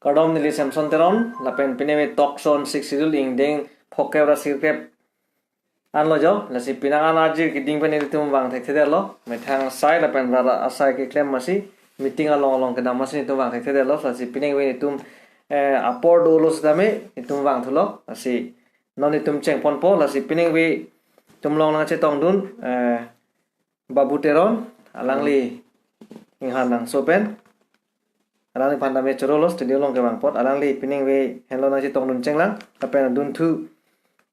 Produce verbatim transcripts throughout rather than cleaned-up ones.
Kardom, neli Samson Teron, lapen pini ave Talk Show on Sixth Schedule ingdeng phokep ra sirkep anlo jo, lasi penang an arjir keding pen nelitum vang thekthedetlo, methang asai lapen rat asai keklem masi, meeting along along kedam masi nelitum vang thekthedetlo, lasi pini ave nelitum, eh, apor dolo setame, nelitum vangthulo, lasi non nelitum chengponpo, lasi pini ave nelitum along nangchetongdun, eh, Babu Teron, alangli inghan nangso pen. Alangliphan tame chorolo studio along kevang apot. Alangli pini ave henlo nangchetongdun chenglang. Lapen adunthu,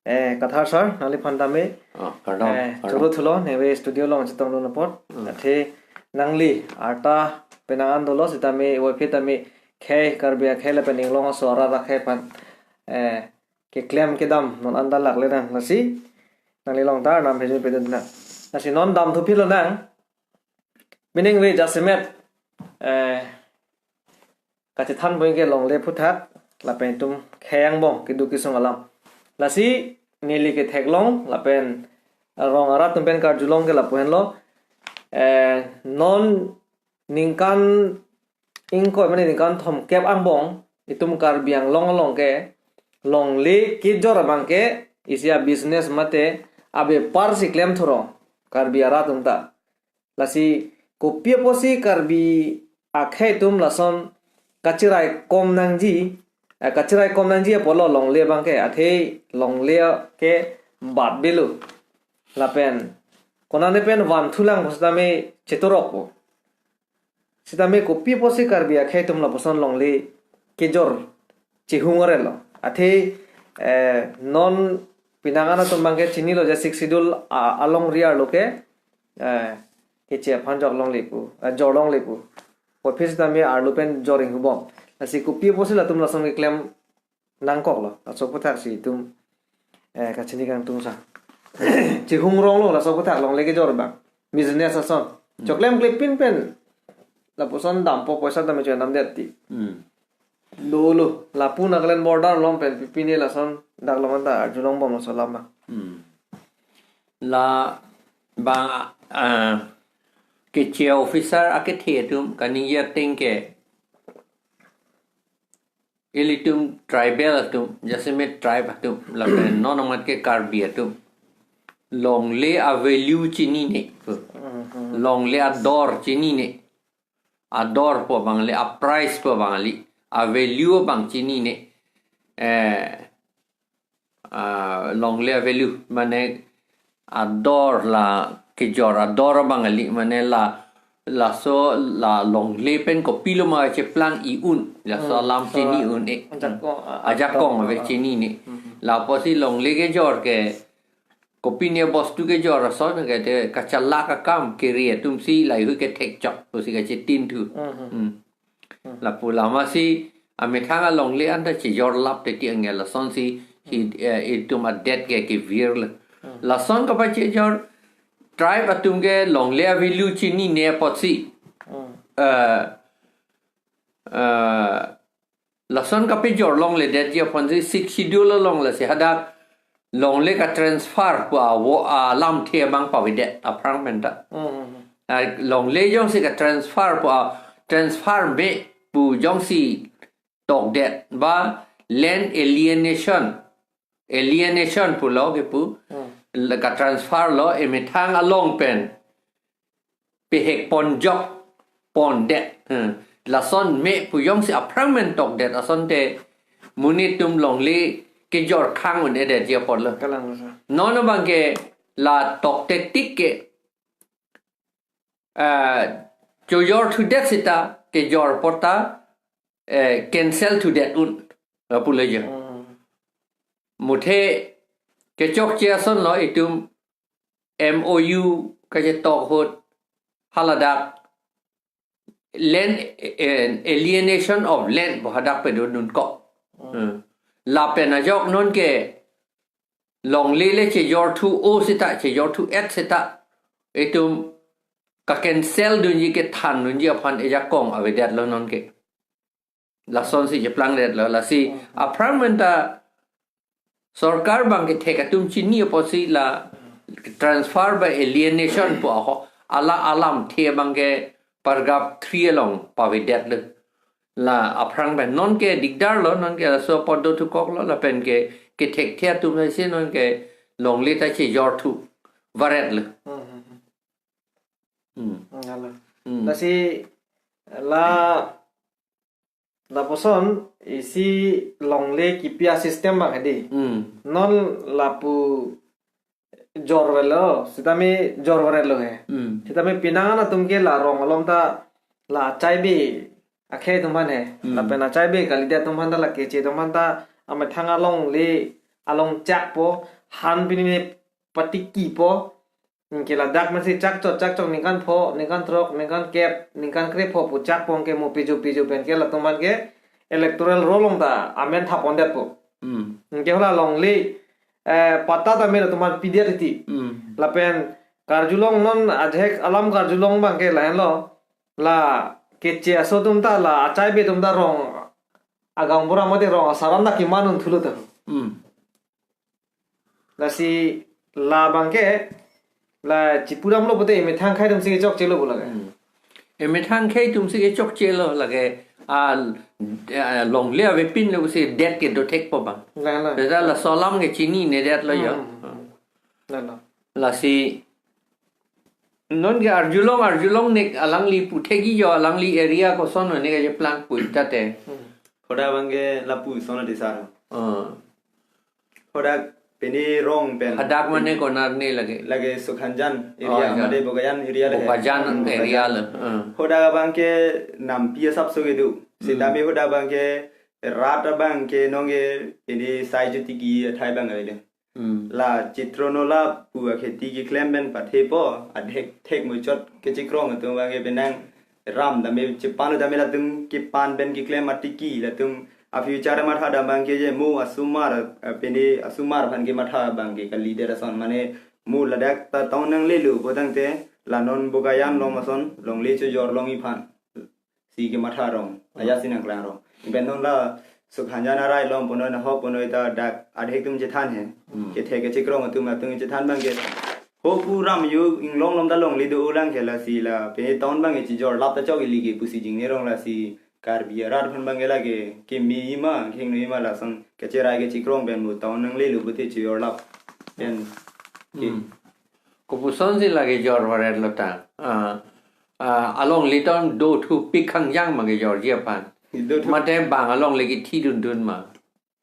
eh, Kathar sir, nangliphan tame, Oh, kardom, eh, kardom. Chorothulo, ne ave studio along chetongdun apot. Hmm. Athe nangli arta penang an dolo setame, ave tame khei Karbi akhei lapen inglong aso arat akhei aphan, eh, keklem kedam non anta lakle nang, lasi nangli along ta arnam hejun pedun nang. Lasi non damthu philo nang. Pini ave jasemet, eh, kachethan pu ke longle aphuthak, lapen itum khei angbong keduk kesung alam. Lasi neli ketheklong, lapen rong arat atum pen karjulong ke lapu henlo, eh, non ningkan ingkoi mane ningkan thomkep angbong, itum Karbi Anglong along ke longle kejor abang ke isi a-business mate abepar si klemthu rong Karbi arat atum ta. Lasi kopi apotsi Karbi akhei atum lason kachiraikom nangji, eh, kachiraikom nangji apotlo longle abang ke, athe longle ke bat belo. Lapen konane pen vanthulang pu setame chetorokpo. Setame kopi apotsi Karbi akhei atum lapuson longle kejor chehung arelo. Athe, eh, non penang an atum abang ke chinilo je Sixth Schedule a-, alongri arlo ke, eh, keche aphan jor longle pu, eh, jor longle pu. Office tame arlo pen jor inghubom. Lasi kopi apotsi latum lason keklem nangkoklo, laso aphuthak si itum, eh, kachini kangtung sa. Chehung ronglo, laso aphuthak longle kejor abang. Business ason. Hmm. Choklem klepin pen. Lapuson dampo poisa tame chedam det ti. Hmm. Dolo, lapu Nagaland border along pen pipine lason dak along anta arjulongbom laso alam abang. Hmm. La bang, ah, keche officer akethe atum kaningje ateng ke ilitum tribal atum, jasemet tribe atum, lapen non amat ke Karbi atum. Longle a-value chinine. Longle ador chinine. Ador pu abang le, a-price pu abang le, a-value abang chinine. Eh, ah, longle a-value, mane ador la kejor ador abang kali, mane la, laso la longle pen kopilo ma cheplang i-un, laso Hmm. alam So, chini un-e. ajakong, a-, Ajakong ajakong, ave ah. chinine. Mhm. Lapusi longle kejor ke, kopine bostu kejor ason ke te kachalak akam kiri atum si lahei hui kethekchok, pusi kachetinthu. Mhm. Hmm. Lapu lama si amethang alongle anta chejor lap teti angel lasonsi hi, eh, itum adet ke kevir le. Hmm. Lason kapachejor tribe atum ke longle a-value chinine apotsi. Hmm. Eh, eh, lason kapejor longledetji aphansi Sixth Schedule along lasi hadak longle ka-transfer pu avo alamthe abang pavedet aphrang pen ta. Hmm, hmm, hmm. Ah, longle jongsi ka-transfer pu a-, transfer me pu jongsi tokdet ba land alienation. Alienation pulo kepu. Hmm. La ka-transfer lo emethang along pen pehek ponjok pondet. Hmm. Lason me pu jongsi aphrang pen tokdet asonte monit atum longle kejor khang un-edetji apotlo. Kalang sa. Non abang ke la tokte tik ke, ah, chojor thudet seta kejor apot ta, eh, cancel thudet un. Lapu le je. Hmm. Muthe kechokche ason lo itum M O U kachetok ahut haladak land, eh, alienation of land pu hadak pedodun kok. Hmm. Hmm. Lapen ajok non ke longle le chejorthu-o seta, chejorthu-et seta, itum ka-cancel dunji kethan dunji aphan ejakong avedetlo non ke. Lasonsi cheplangdetlo, lasi Hmm. aphrang pen ta sorkar abang kethek atum chini apotsi la transfer by alienation pu aho, ala alamthe abang ke paragraph three along pavedetlo. La aphrang pen non ke dikdar lo, non ke laso apot dothukok lo, lapen ke kethekthe atum si non ke longle ta chejor thu varet lo. Hmm, hmm, hmm. Hmm. Ngalo. Hmm. Lasi la lapuson isi longle kipi a-system abang hedi. Hmm. Non lapu jor velo, sitame jor velo he. Hmm. Sitame penang an atum ke la rong along ta la achaibe akhei atum aphan he. Hmm. Lapen achaibe kalidet atum aphan ta, la keche atum aphan ta amethang alongle along chakpo, han pini ne patikipo. Anke ladak masi chakchot, chakchot ningkan pho, ningkan throk, ningkan kep, ningkan krepho pu chakpo, anke mo pijo pijo pen ke latum aphan ke electoral roll along ta amen thap-ondetpo. Hmm. Anke hala longle, eh, patta ta me latum aphan pidet titi. Hmm. Lapen karjulong non ajahak alam karjulong abang ke lahenlo. La keche aso atum ta, la achaibe atum ta rong agaonbura mate rong asar an ta keman un thulo ta. Hmm. Lasi labang ke la chipuram lo pute emethang akhei atum si kechokche lo pu lake. Hmm. Emethang akhei atum si kechokche lo lake. A, a, longle avepin lo si det ke dothekpo abang. La, la. Beta laso alam ke chininedet lo jo. Hmm. La, la. Lasi non ke arjulong, arjulong nek alangli puthekji jo, alangli area koson ne kacheplang pu ta te. Hmm. Hadak abang ke lapuson ati sar. Ah. Hadak pini rong pen. Hadak mane konat ne lake? Lake Sukhanjan area, oh, ya, mate Bokajan area le. Bokajan, hmm, area Bokajan le. Ah. Hadak abang ke nampi asapso kedo. Hmm. Sitame hadak abang ke rat abang ke non ke pini sai juti ki athai abang ke. Hmm. La chitro no la pu akheti keklem pen pathepo, adhek thek muchot kechikrong atum abang ke penang ram tame chepan tame latum kepan pen keklem atiki latum a-future matha dam abang ke je mo asomar, eh, pini asomar aphan kematha abang ke kalidet ason mane mo ladak ta town nanglelo pu tangte la non Bokajan along ason longle chojor longji aphan si kematha rong, hmm, ajat si nangklang rong. Pen non la Sukhanjan arai along punoi nahok punoi ta dak adhek atum chethan he. Hmm. Kethe kechikrong atum atum chethan abang ke. Ho pu ram yo inglong along ta longle do-olang ke lasi la pini town abang ke chijor lap ta chok ili ke pusi jingne rong lasi Karbi arat aphan abang ke lake kemejima, kehingno jima lason kecherai kechikrong pen mo town nanglelo pute chijor lap. Pen ke. Hmm. Kopuson si lake jor varet lo ta. Ah, ah, alongle ta dothupik khangjang ma kejorji aphan. Dothu- Mate bang alongle kethidundun ma.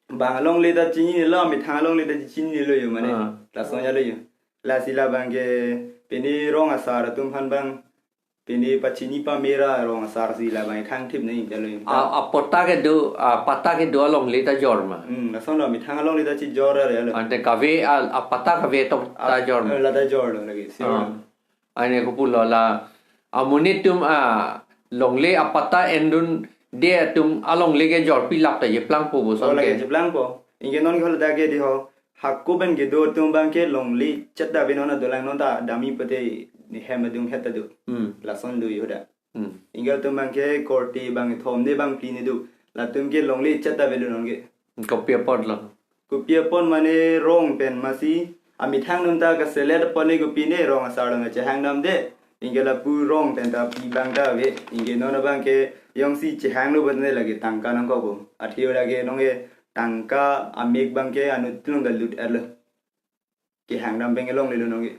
Bang alongle ta chinilo, methang alongle ta chinilo jo mane. Ah. Lason jalo jo. Lasi labang ke pini rong asar atum aphan abang pini pachini pamera rong asar si labang khangthip nai jalo jo. A, a patta kedo, a patta kedo alongle ta jor ma. Hmm, lason lo methang alongle ta chijor are lo. Ante kave a, a patta kave tok ta jor ma. A, la ta jor lo lake, sure. Ah. Aine kopulo la amonit atum alongle apatta endunde atum alongle ke jorpi lap ta cheplangpo pu. Oh, son lake ke cheplangpo. Anke non ke hol dak ke di ho. Hako pen kedo atum abang ke longle chet ta be non adolang non ta dami pute ne hem adung het ta do. Hmm. Lason do jo da. Hmm. Anke atum abang ke korte abang thom ne abang phli ne do. Latum ke longle chet ta avelo non ke. Kopi apot lo? Kopi apot mane rong pen masi amethang atum ta kaselet apot ne kopi ne rong asar along chehang damde. Anke lapu rong pen ta pi abang ta ave. Anke non abang ke jongsi chehanglo pute lake tangka nangkokpo. Athe lake non ke tangka amek abang ke anut along ta lut-etlo. Kehang dam pen ke longlelo non ke.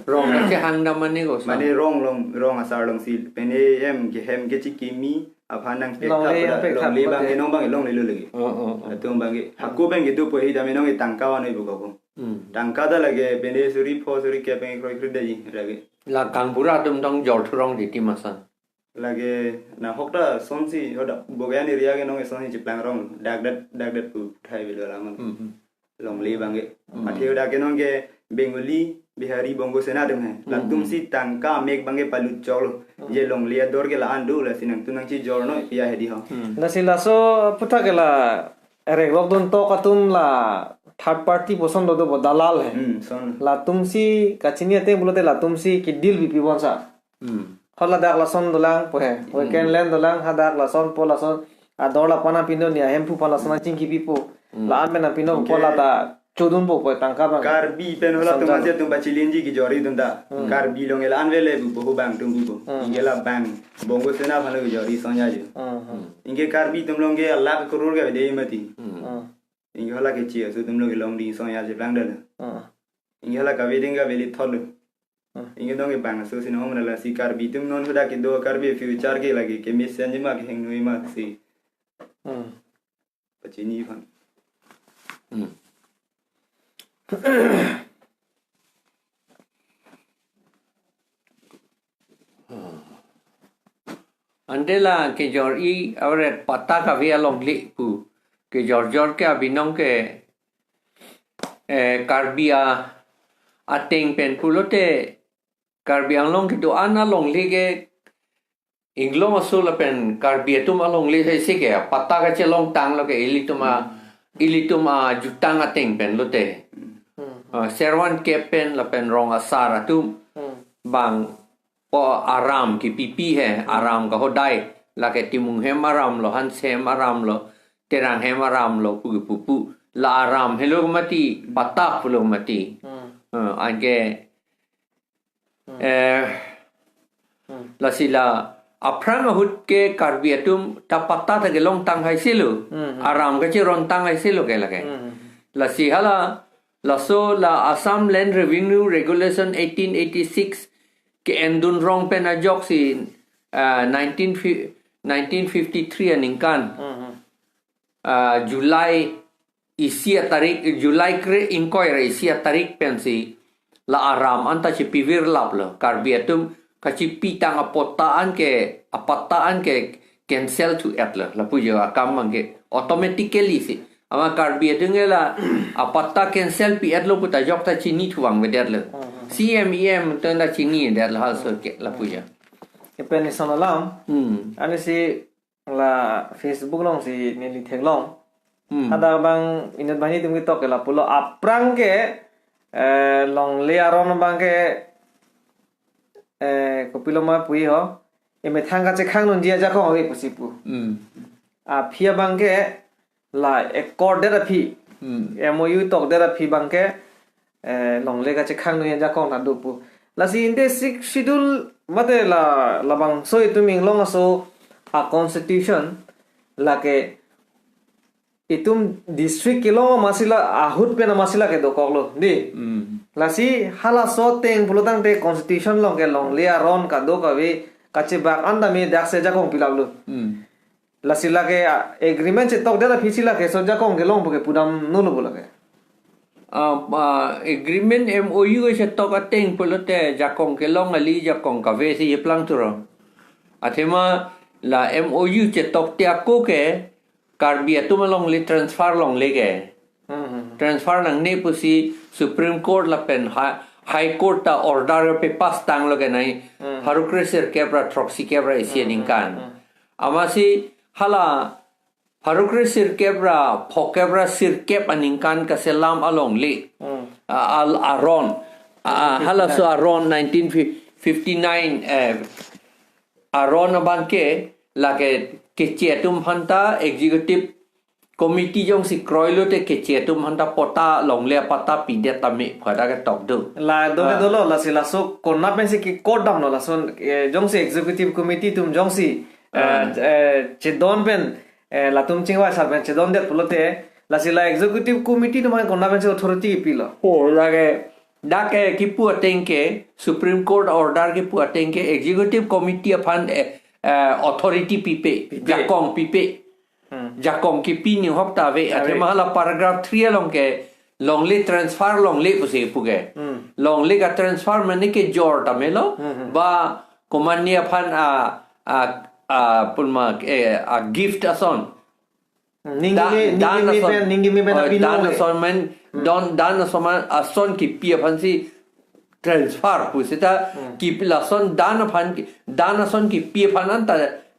Rong ta chehang dam mane koson? Mane rong along, rong asar along si pene em ke hem kechikimi aphan nang pek longle thap yang pek thap longle abang pute. Ke non abang ke longlelo lake. Oh, oh, oh. Atum abang ke hako pen kedopo hi dam non ke tangka vanoi pu koko. Hmm. Tangka ta lake pene suri pho suri kep pen kroikre daji lake. La gaonbura atum tong jor thurong di ti ma san. Lake nahok ta sonsi, hoda Bokajan area ke non ke sonsi cheplang rong, dakdet, dakdet pu thai bilo laman. Hmm, hmm. Longle abang ke. Hmm. Athe hoda ke non ke Bengali, Bihari, Bongo Sena atum he. Hmm, latum hmm. Si tangka amek abang ke palut choklo. Hmm. Je longle ador ke la-an do lasi nangtum nangchijor noi pi ahe di ho. Hmm. Lasi laso aphuthak ke la erek rok dun tok atum la third party puson do do bo dalal he. Hmm, son. Latum si kachini ateng pulote latum si kedil bipi bonsa. Hmm. Hot ladak lason dolang po he. Hmm. Weekend land dolang hadak lasonpo lason. Ador la pana pino ni ahemphu aphan lason chingki pipo. Hmm. La-an pen pino po. Anke la ta chodunpo pu tangka abang. Karbi pen hala Samjang. Tumas atum pachilinji kejor-i atum ta. Hmm. Karbi along ela anvele pu boho bang atum pu. Hmm. Anke la bang Bongo Sena aphan kejor-i songja jo. Hmm, hmm. Anke Karbi atum along ke lakh crore kave de mati. Hmm. Hmm. Anke hala keche aso atum along kelongding songja cheplang dala. Hmm. Anke hala kave ding kave le thotlo. Hmm. Anke dong ke bang aso si nong mena lasi Karbi atum non hadak kedo Karbi future ke lake kemesen ji ma kehingno ji ma si. Hmm. Pachini aphan. Hmm. Ante la kejor-i aret patta kave alongle pu. Kejorjor ke abinong ke, eh, Karbi a-, ateng pen pulote Karbi Anglong kedo-an alongle ke Inglong aso lapen Karbi atum alongle hai si ke patta kachelongtanglo ke ilitum a, ilitum ajutang ateng pen lote. Hmm. Ah, Servan kep pen lapen rong asar atum Hmm. bang po aram kipipi he, aram kahodai, lake Timung hem aram lo, Hanse hem aram lo, Terang hem aram lo pu kipupu. La aram helo mati, patta pulo mati. Hmm. Ah, anke Hmm. Eh, Hmm. lasi la aphrang ahut ke Karbi atum ta patta ta kelongtang hai silo. Hmm, hmm. Aram kacherontang hai silo ke lake. Hmm, hmm. Lasi hala, laso la Assam Land Revenue Regulation eighteen eighty-six ke-endun rong pen ajoksi, ah, nineteen fi-, nineteen fifty-three aningkan. Hmm, hmm. Ah, July isi atarik, July kre ingkoi ra isi atarik pensi la aram anta chipivir laplo. Karbi atum kachipitang apatta an ke, apatta an ke cancel thu etlo. Lapu jo akam abang ke automatically si. Ama Karbi atum ke la apatta cancel pi etlo pu ta jok ta chini thuvang vedetlo. Hmm. C M E M to ta chini detlo halso ke lapu jo. Ipen ison alam. Hmm. Ani si la Facebook along si neli theklong. Hmm. Hadak abang inut banghini atum ketok ke lapulo aphrang ke, eh, longle aron abang ke, eh, kopilo ma pu-i ho. Emethang kachekhang dunji ajakong ave pusi pu. Hmm. Aphi abang ke la accord det aphi. Hmm. M O U tok det aphi abang ke, eh, longle kachekhang dunji ajakong ta do pu. Lasi ante Sixth Schedule mate la labangso itum Inglong aso a-constitution lake itum district kelong amatsi la ahut pen amatsi la kedokoklo, di. Hmm. Lasi halaso ateng pulotangte constitution along ke longle aron kadokave kachebak an tame daksi ajakong pilaplo. Hmm. Lasi lake, ah, agreement chetok det aphi si lake so jakong kelong pu ke pudamnolo bo lake. Ah, ah, agreement M O U chetok ateng pulote jakong kelong kali jakong kave si cheplang thuro. Athema la M O U chetok te ako ke Karbi atum alongle transfer longle ke. Hmm, hmm, hmm. Transfer nangne pusi Supreme Court lapen High, High Court ta order pass tanglo ke nai. Hmm. Pharo kre sirkep ra throksi kep ra isi Hmm, hmm, aningkan. Hmm. Amatsi hala pharo kre sirkep ra phokep ra sirkep aningkan kaselam alongle. Hmm. A, al aron. A, halaso aron nineteen fifty-nine, eh, aron abang ke lake keche atum aphanta executive committee jongsi kroilote keche atum aphanta patta longle patta pidet tame pu hadak ketok do. La do ke Ah. dolo, lasi laso konat pensi ke kodam lo lason, eh, jongsi executive committee atum jongsi, eh, Ah. eh, chedon pen, eh, latum chingvai sar pen chedondet pulote, lasi la executive committee atum konat pensi authority pilo. Oh, lake dak ke kipu ateng ke, Supreme Court order kipu ateng ke, Executive Committee aphan, eh, eh, authority pipe, Pipe. Jakong pipe. Hmm. Jakong kipi ni hok ta ave, Ave. Athema hala paragraph three along ke, longle transfer longle pusi pu ke. Hmm. Longle ka transfer mane kejor ta melo, Hmm, hmm. ba komani aphan a, a, a, pulma, eh, a gift ason. Ning Da-, gimi, ning dan gimi ason. pen, ning gimi pen Oh, apilo dan le. ason men, Hmm. don, dan ason men, ason kipi aphan si transfer pu seta Hmm. kipi lason dan aphan ki, dan ason kipi aphan anta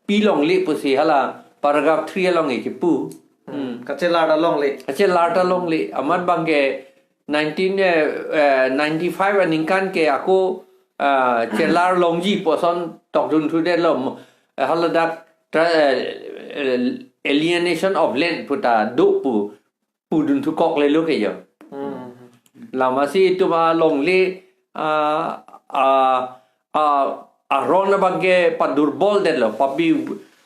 pilongle pusi hala paragraph three along ke kipu. Hmm. Hmm. Kachelar ta longle. Kachelar ta longle. Amat abang ke nineteen, eh, eh, ninety-five aningkan ke ako, ah, chelar longji pu ason tokdun thudetlo, eh, haladak tra-, eh, eh, alienation of land pu ta do pu, pudun thukok lelo ke jo. Hmm. Lamasi itum alongle, ah, ah, ah, aron abangke padurbol detlo, pabi,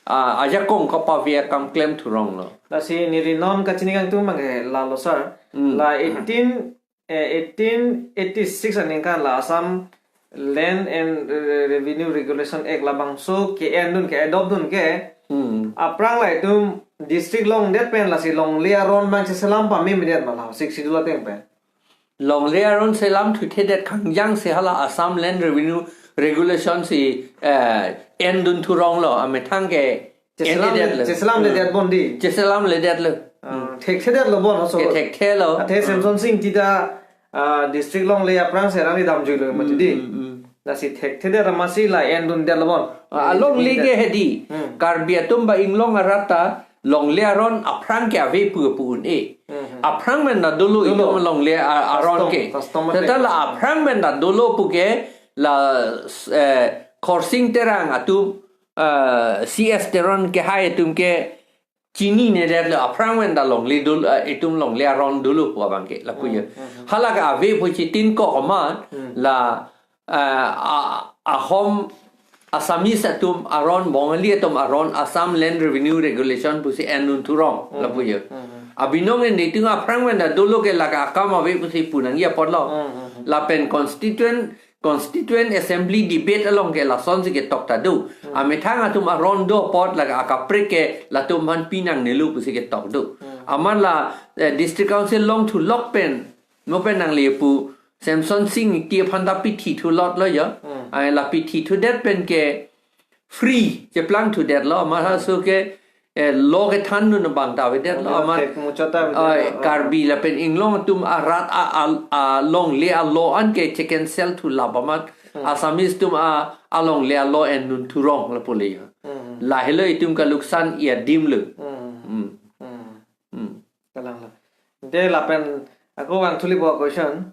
ah, ajakong kapave akam klem thurong lo. Lasi neli non kachini kangtung abangke lalo sir. Hmm. La eighteen, eh, eighteen eighty-six aningkan la Assam Land and, eh, Revenue Regulation Act labangso ke-endun ke-adopt dun ke. Hmm. Aphrang la itum district longdet pen lasi longle aron abang cheselam pame medet ma la Sixth Schedule ateng pen. Longle aron selam thuthedet kangjang si hala Assam Land Revenue Regulation si, eh, endun thurong lo, amethang ke cheselam, endedetlo. Cheselam le Hmm. det bon di. Cheselam le detlo. Ah, Hmm. thekthedet lo bon aso. Ke thekthe lo. Athe Semson Sing Ingti ta, ah, district longle aphrang serang di damjui lo mati di. Hmm, hmm, hmm. Lasi thekthedet amatsi la endundet lo bon. Ah, alongle ke hedi. Hmm. Karbi atum ba inglong arat ta longle aron aphrang ke ave pu pu un-e. Hmm, hmm. Aphrang pen ta dolo Dolo. itum longle a-, aron Custom, ke. custom Tata la attack. aphrang pen ta dolo pu ke la, eh, Khorsing Terang atum, eh, C S Teron kehai atum ke chininedet lo aphrang pen ta longle dol, eh, itum longle aron dolo pu abangke lapu ya. Hmm, hmm, hmm. Hala ke ave pu chitin ko amat Hmm. la, eh, a, ahom Assamese atum aron, Bongali atum aron, Assam Land Revenue Regulation pusi endun thurong, Hmm. lapu ya. Hmm. Abinong en itum aphrang pen ta dolo ke lake akam ave pusi punangji apotlo. Hmm. Lapen constituent, Constituent Assembly debate along ke lasonsi ketok ta do. Hmm. Amethang atum aron do apot lake akaprek ke latum aphan pinangnelo pusi ketok do. Hmm. Amat la, eh, District Council longthu lok pen, mo pen nangle pu, Semson Sing Ingti aphan ta pithi thulot lo ya. Hmm. Ai la pithi thudet pen ke free cheplang thudet lo, amat halaso ke, eh, law kethan dun abang ta avedet lo, Muchot amat, thek, muchot ta avedet ai, lo. Karbi lapen inglong atum arat a, a, alongle a-law an ke che-cancel thu lap amat Hmm. Assamese atum a, alongle a-law endun thurong lapu le ya. Hmm. Lahelo itum kaluksan adim lo. Hmm. Hmm. Hmm. Hmm. Kalang lo. De lapen ako vangthu li bo question.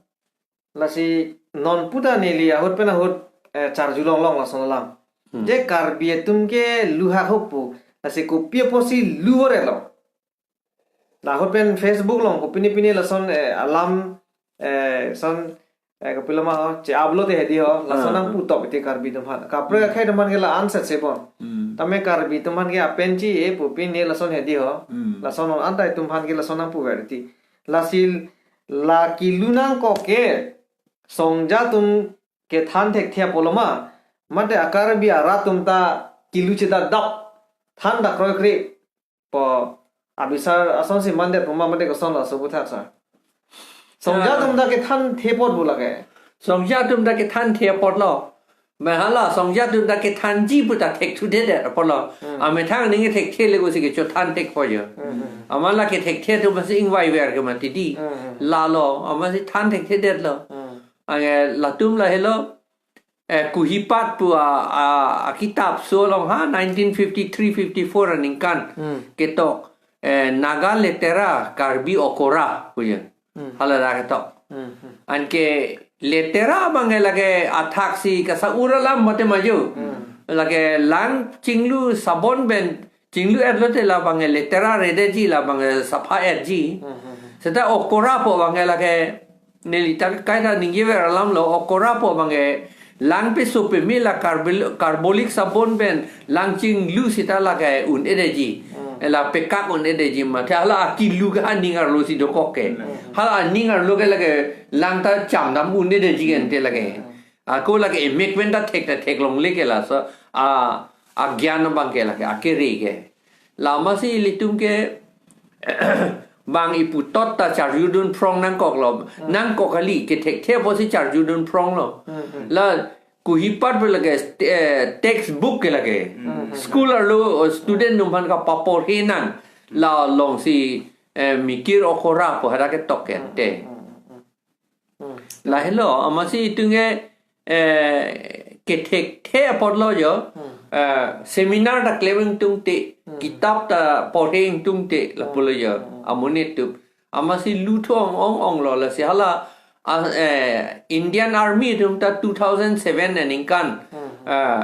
Lasi non puta neli ahut pen ahut, eh, charju longlong lason alam. Hmm. Je Karbi atum ke luhak hok pu. Lasi kopi apotsi lu-or-etlo. La ahut pen Facebook along kopine pine lason, eh, alam, eh, son, eh, kopilo ma ho, che-upload hedi ho, lason Ah, nangpu ah. top iti Karbi atum aphan. Kaprek Hmm. akhei atum aphan ke la-an set se bon. Hmm. Tame Karbi atum aphan ke apen chi e pu pine lason hedi ho. Hmm. Lason non anta itum aphan ke lason nangpuver iti. Lasi la kilu nangkok ke songja atum kethan thekthe apotlo ma, mate a-Karbi arat atum ta kilu chedadap than dak kroikre pu abisar asonsi mandet pu ma, mate koson laso puthak sir? Songja Ah. atum ta kethan the apot pu lake. Songja atum ta kethan the apotlo. Mate hala songja atum ta kethanji pu ta thek thuthedet apotlo. Hmm. Amethang ning thekthe le kosi kechothan thek po ya. Hmm, hmm. Amat la kethekthe atum amatsi ingvaiver ke mati di. Hmm, hmm. Lalo, amatsi than thekthedetlo. Hmm. Anke latum lahelo, eh, Kuhipat pu a, a, akitap so along ha nineteen fifty-three fifty-four aningkan Hmm. ketok, eh, Naga Letera Karbi Okora pu ya. Hmm. Hala ta ketok. Hmm, hmm. Anke letera abang ke lake athak si kasa-ur alam mate ma jo. Hmm. Lake lang chinglu sabon pen chinglu-etlo te labang ke letera redetji, labang ke sapha-etji. Hmm, hmm, hmm. Seta okora pu abang ke lake neli ta kaita ningjever alam lo, okora pu abang ke lang peso peme la carbol-, carbolic sabon pen lang chinglu seta lake un-edetji. Hmm. La pekak un-edetji mate hala akilu ke aning arlo si dokok ke. Hmm. Hala aning arlo ke lake lang ta chamdam un-edetji ke ante lake. Hmm. Ako lake emek pen ta thek ta theklongle ke laso a, agyan abang ke lake akere ke. Lamasi ilitum ke bang iputot ta charjudun phrong nangkoklo. Hmm. Nangkok kali, kethekthe apotsi charjudun phronglo. Hmm, hmm. La Kuhipat pu lake, eh, textbook ke lake. Hmm. School arlo, eh, student atum aphan kapaporhe nang. La alongsi, eh, Mikir Okora pu hadak ketok ke ante. Hmm, hmm, hmm. Hmm. Lahelo, amatsi itum ke, eh, kethekthe apotlo jo, Hmm. eh, seminar ta klem ingtungte, Hmm. kitap ta porhe ingtungte, Hmm. lapulo jo, Hmm. amonit atum. Amatsi lu thu ong ong onglo, lasi hala, ah, eh, Indian Army atum ta two thousand seven aningkan, Hmm. eh,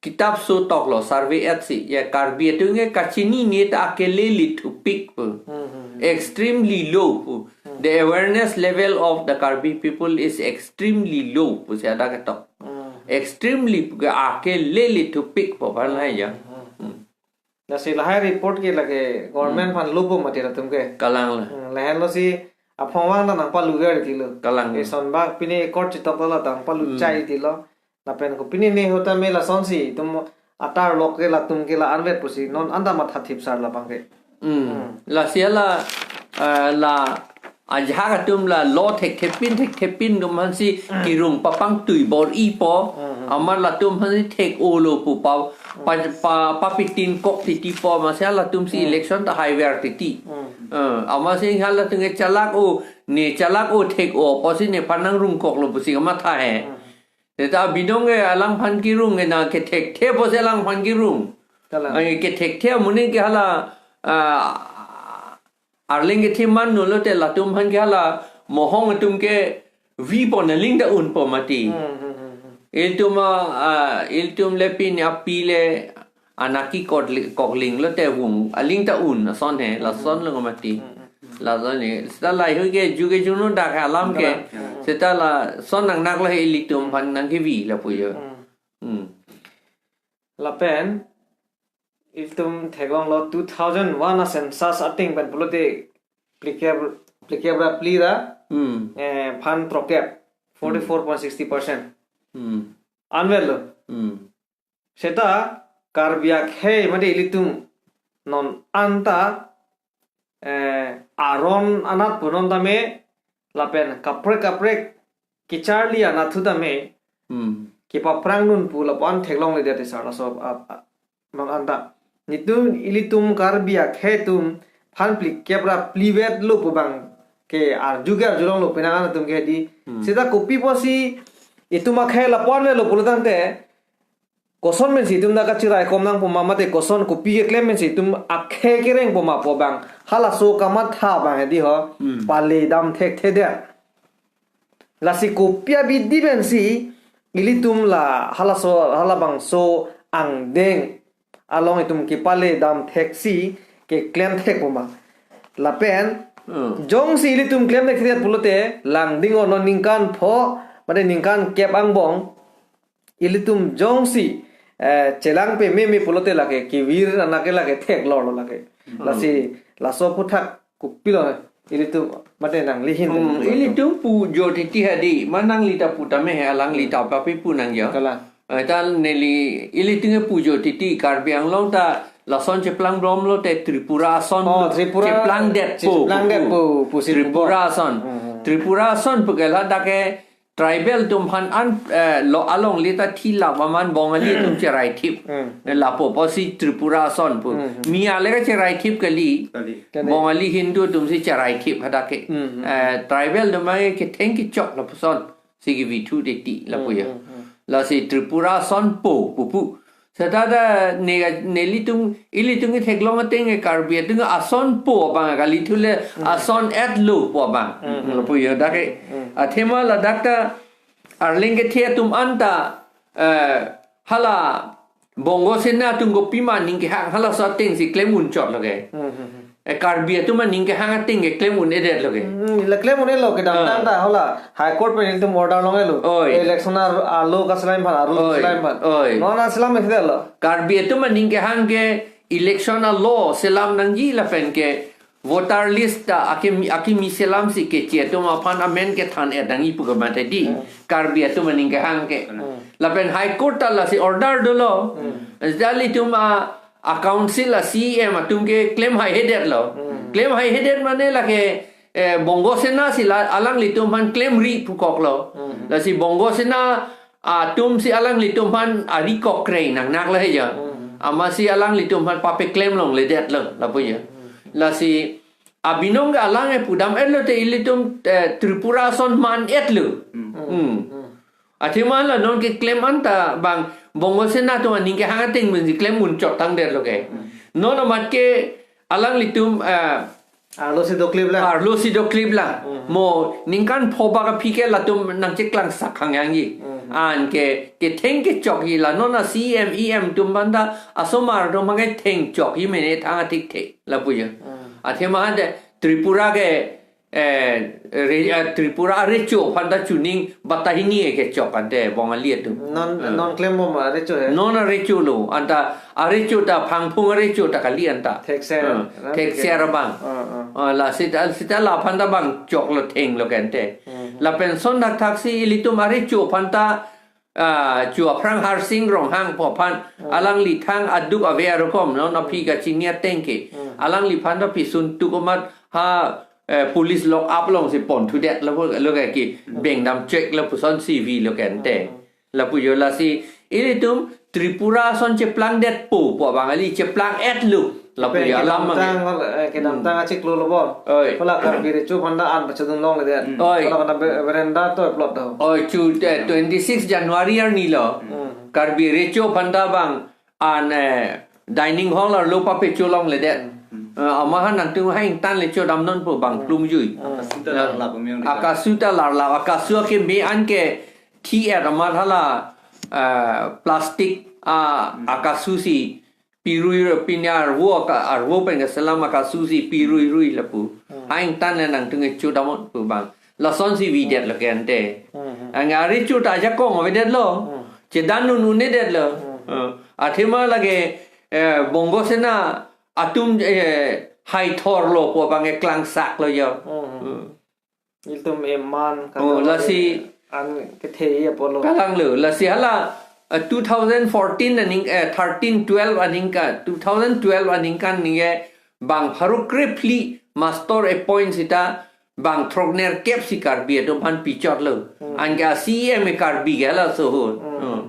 kitap so toklo, survey-etsi, ya Karbi atum ke kachinine ta akele lithupik pu. Hmm, hmm, hmm. Extremely low pu. Hmm. The awareness level of the Karbi people is extremely low, pusi hadak ketok. Hmm. Extremely, ke ake lele tupik po pan hai ya. Hmm. Hmm. Lasi lahai report ke lake government Hmm. aphan lupo mati latum ke. Kalang la. Hmm, lahenlo si aphongvang ta nangpalu ver tilo. Kalang. Eson bak pine ekor chitok la tangpalu Hmm. chai tilo. Lapen kopine ne hota me lasonsi itum atar lok ke latum ke la anvet pusi non anta matha thip sar labang ke. Hmm. Hmm. Lasi la, eh, la ajahak atum la lo thekthepin thekthepin atum aphansi Hmm. kirung papangtui bor-ipo. Hmm. Amat latum aphansi thek-olo pu pa, pa, pa, papitin kok titi po, amatsi latumsi Hmm. election ta haiver titi. Hmm. Eh, amatsi halatum ke chalak-o, ne chalak-o thek-o pusi nephan nangrung koklo pusi kamatha he. Hmm. Seta binong ke alangphan kirung ke na kethekthe pusi alangphan kirung. Kalang. Ai kethekthe amonit ke hala, ah, Arleng kethe man nolo te latum aphan ke hala mohong atum ke vi pon aling ta unpo mati. Hmm, hmm, hmm, hmm. Ilitum a, ah, ilitum le pin api le anaki kokli-, kokling lote vung aling ta un ason he, lason lo mati. Hmm, hmm, hmm. Lason he. Seta lahai ke ju ke juno dak alam ke. Hmm. Seta lason nangnak lo he ilitum aphan nangkevi lapu jo. Hmm. Hmm. Lapen ilitum theklonglo two thousand one a census ateng pen pulote phlikep-, phlikep ra phli ra, Hmm. eh, phan throkep, forty-four point sixty percent. Hmm. Anvet lo. Hmm. Seta Karbi akhei mate ilitum non anta, eh, aron anat punon tame lapen kaprek kaprek kecharli anat thu tame Hmm. kepaphrang dun pu lapu-an theklongledet sar laso ap, ap, non anta. Netum ilitum Karbi akhei atum phan phlikep ra phlivet lo pu abang ke arju ke arjulonglo penang an atum ke di. Hmm. Seta kopi pusi itum akhei lapu-an lo pulo tangte koson pensi itum dak kachirai kom nangpo ma mate koson kopi keklem pensi itum akhei kerengpo ma pu abang halaso kamatha abang he di ho. Hmm. Pale dam thekthedet. Lasi kopi abidi pensi ilitum la halaso halabangso angdeng along itum kepale dam theksi keklem thekpo ma. Lapen Hmm. jongsi ilitum klem thekthedet pulote langding ono ningkan pho mate ningkan kep angbong ilitum jongsi, eh, chelang pameme pulote lake kevir anak ke lake theklonglo lake. Hmm. Lasi laso aphuthak kopilo ilitum mate nanglihin Hmm, tadi ilitum pu jo titi hadi, ma nangli ta pu tame he, alangli ta papi pu nang jo. Kalang. Eh, ta neli ilitum ke pu jo titi, Karbi Anglong ta lason cheplang brom lote Tripura ason Oh, lo Tripura cheplangdetpo, cheplangdetpo, pu. Pusi Tripura pu. ason. Hmm, hmm. Tripura ason pu ke ladak ke tribal atum aphan an, eh, lo alongle ta thilap aman Bongali atum cherai thip. Hmm. Eh, lapu pusi Tripura ason pu. Hmm, hmm. Miya le ke cherai thip kali. Kali. Kali. Bongali Hindu atumsi cherai thip hadak ke. Hmm, hmm, Eh, tribal atum ke ketheng kechok lapuson si kevi thu titi lapu jo. Hmm, hmm, hmm. Lasi Tripura ason po pupu. Seta ta ne, nelitum, ilitum ketheklong ateng ke Karbi atum asonpo abang kali thu le Hmm. ason-et lo pu abang. Hmm. Lapu jo dak ke. Hmm. Athema ladak ta Arleng kethe atum anta, eh, hala Bongo Sena atum kopima aning kehang halaso atengsi klem unchot lo ke. Hmm, hmm, hmm. Eh, Karbi atum aning kehang ateng ke klem un-edet lo ke. Hmm, la klem un-elo ke dam Ah. dam ta hala High Court pen itum order longelo. Oi. Election ar-, alo kaselam aphan, aro Oi. kaselam aphan. Oi. Non aselam ekdelo. Karbi atum aning kehang ke election alo selam nangji lapen ke voter list ta akimi, akimi selamsi keche atum aphan amen kethan-et nangji pu ke mate di. Hmm. Karbi atum aning kehang ke. Hmm. Lapen High Court ta lasi order dolo. Hmm. Jali atum a, a council a C E M atum ke klem haihedet lo. Hmm. Klem haihedet mane lake, eh, Bongo Sena si la alanglitum aphan klemri pukok lo. Hmm. Lasi Bongo Sena atumsi alanglitum aphan ari kokrei nangnak lahai jo. Hmm. Amatsi alanglitum aphan papeklem longledet lo lapu jo. Hmm. Lasi abinong ke alang e pudam-et lote ilitum, eh, Tripura ason man-et lo. Hmm. Hmm. Hmm. Athema la non keklem anta bang Bongo Sena atum aning kehang ateng pensi klem unchot tangdet lo ke. Hmm. Non amat ke alanglitum, eh, arlo si doklip lang. Arlo si doklip lang. Hmm. Mo ningkan pho bak aphi ke latum nangcheklang sak hangyangji. Hmm. Anke ketheng kechokji la non a C E M, E M atum aphan ta asomar atum abang ke thengchokji mene thang atik the lapu jo. Hmm. Athema ante Tripura ke eh, re, eh, Tripura arecho aphan ta chuning batahini kechok ante Bongali atum. Non, Eh. non klem bom arecho he. Non arecho lo, anta arecho ta Phangphung arecho ta kali anta. Thekser, Eh, na thekser thekser. abang. Ah, ah. Ah, la sita, sita la aphan ta bang choklo thenglo kente. Hmm. Lapen son thakthak si ilitum arecho aphan ta, ah, chu aphrang Harsing Ronghang pu aphan Hmm. alangli thang aduk ave arokom non aphi kachini ateng ke. Hmm. Alangliphan ta pisun tuk amat ha, eh, police lock up along si pon thudet lo, lo ke ki Hmm. bengdam chek lo puson C V lo kente. Hmm. Lapu jo lasi ilitum Tripura ason cheplangdetpo pu Bongali cheplang-etlo. Lapu Pen jo alam kedamtang mang. hol, eh, kedamtang Hmm. achiklo lo bon. Oi. Hala Karbi recho aphan ta an pachedun longledet. Hmm. Oi. Hala aphan ta be-, veranda to plot do. Oi, chu, eh, twenty-six January arni lo. Hmm. Karbi recho aphan ta bang an, eh, dining hall arlo papecho longledet. Hmm. Eh, amat ha nangtum ha ingtan le chodam nonpo bang Hmm. plumjui. Hmm. Akasu ta larlap amiyong di. Akasu ta larlap, akasu akeme an ke thi-et amat hala, eh, plastic a Hmm. akasu si pirui ru pini arvo aka, arvo pen keselam akasu si pirui rui lapu. Hmm. Ha ingtan le nangtum ke chodam nonpo bang. Lason si videtlo kente. Hmm. Ang arecho ta ajakong avedetlo. Hmm. Chedan un-unedetlo. Hmm. Eh, athema lake, eh, Bongo Sena atum, eh, haithorlo pu bang ke klangsaklo jo. Hmm. Hmm. Ilitum eman Oh, kata lasi an kethe apotlo. Kalanglo, lasi hala, eh, two thousand fourteen aning, eh, thirteen twelve aningkan, two thousand twelve aningkan ningke bang pharo krephli master appoint sita bang throknerkep si Karbi atum aphan pichotlo. Hmm. Anke a C E M ke Karbi ke halaso ahut. Hmm. Hmm.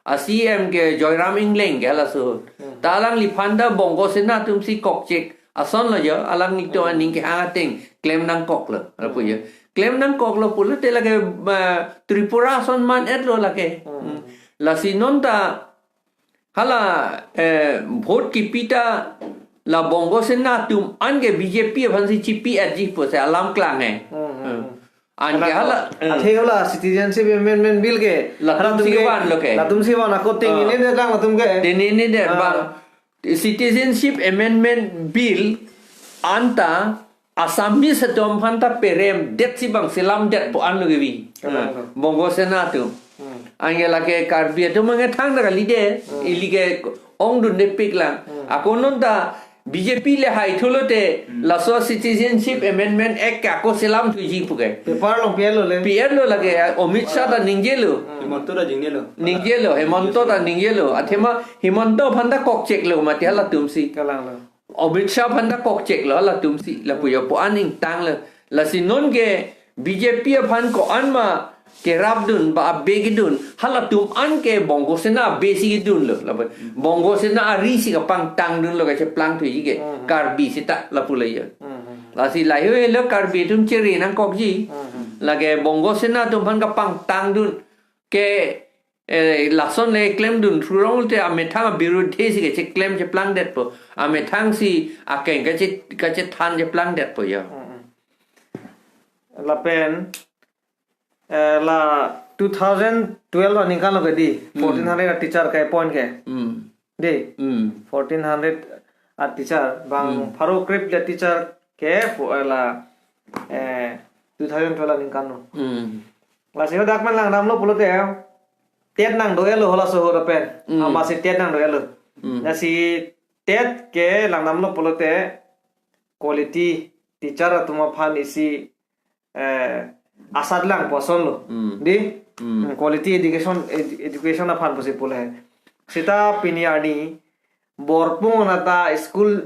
A C E M ke Joyram Engleng ke halaso ahut. Hmm. Ta alangliphan ta Bongo Sena atum si kokchek ason lo jo, alanglitum Hmm. aning kehang ateng klem nangkoklo, lapu jo. Hmm. Klem nangkoklo pulote lake, eh, Tripura ason man-etlo lake. Hmm. Hmm. Lasi non ta hala, eh, vote kipi ta la Bongo Sena atum an ke B J P aphan si chipi-etji pusi alam klang he. Hmm, hmm, Hmm. hmm. An ke Hala hala, to, eh. athe hala Citizenship Amendment Bill ke Latum hala atum si ke vanlo ke. Latum si van ako ting Ah. ini de lang latum ke. Ting ini de Ah. bang. Citizenship Amendment Bill anta Assamese atum aphan ta peremdet si bang selamdetpo anlo kevi. Kalang Hmm. to. Bongo Sena atum. Hmm. Anke lake Karbi atum anke thangta kalidet. Hmm. Ili ke ongdundepiklang. Hmm. Ako non ta B J P le haithulote Hmm. laso Citizenship Amendment Act ke ako selamthuji puke. Paper along pi-etlo le. Pi-etlo lake Amit Shah ta ningjelo. Hmm. Himanta ta jingjelo. Ningjelo, Himanta ta ningjelo. Athema Himanta aphan ta kokcheklo mati halatum si. Kalanglo. Amit Shah aphan ta kokcheklo halatum si, lapu jo pu an ingtanglo. Lasi non ke B J P aphan ko-an ma kerapdun ba abe kedun, halatum an ke Bongo Sena abe si kedunlo. Lapu Bongo Sena ari si kapangtangdunlo kacheplangthuji ke Hmm. Karbi sita lapu le jo. Hmm. Lasi lahei lo Karbi atum chere nangkokji. Hmm. Lake Bongo Sena atum aphan kapangtangdun ke eh, lason le klemdun thurong te amethang abirudhe si kacheklemcheplangdetpo. Amethang si akeng kache, kachethancheplangdetpo jo. Mm, mm. Lapen, eh, la two thousand twelve aningkan lo ke di, Hmm. fourteen hundred a teacher ke appoint ke. Hmm. Di, Hmm. fourteen hundred a teacher, bang Hmm. pharo krip le teacher ke pu, eh, la, eh, two thousand twelve aningkan lo. Hmm. Lasi hadak man langdamlo pulote, TET nangdo-etlo halaso ahut pen. Mm. Amatsi TET nangdo-etlo. Mm. Lasi TET ke langdamlo pulote quality teacher atum aphan isi, eh, asatlang pu asonlo. Mm. Di? Mm. Mm, quality education, ed-, education aphan pusi pule. Sita pini arni Borpung anat ta school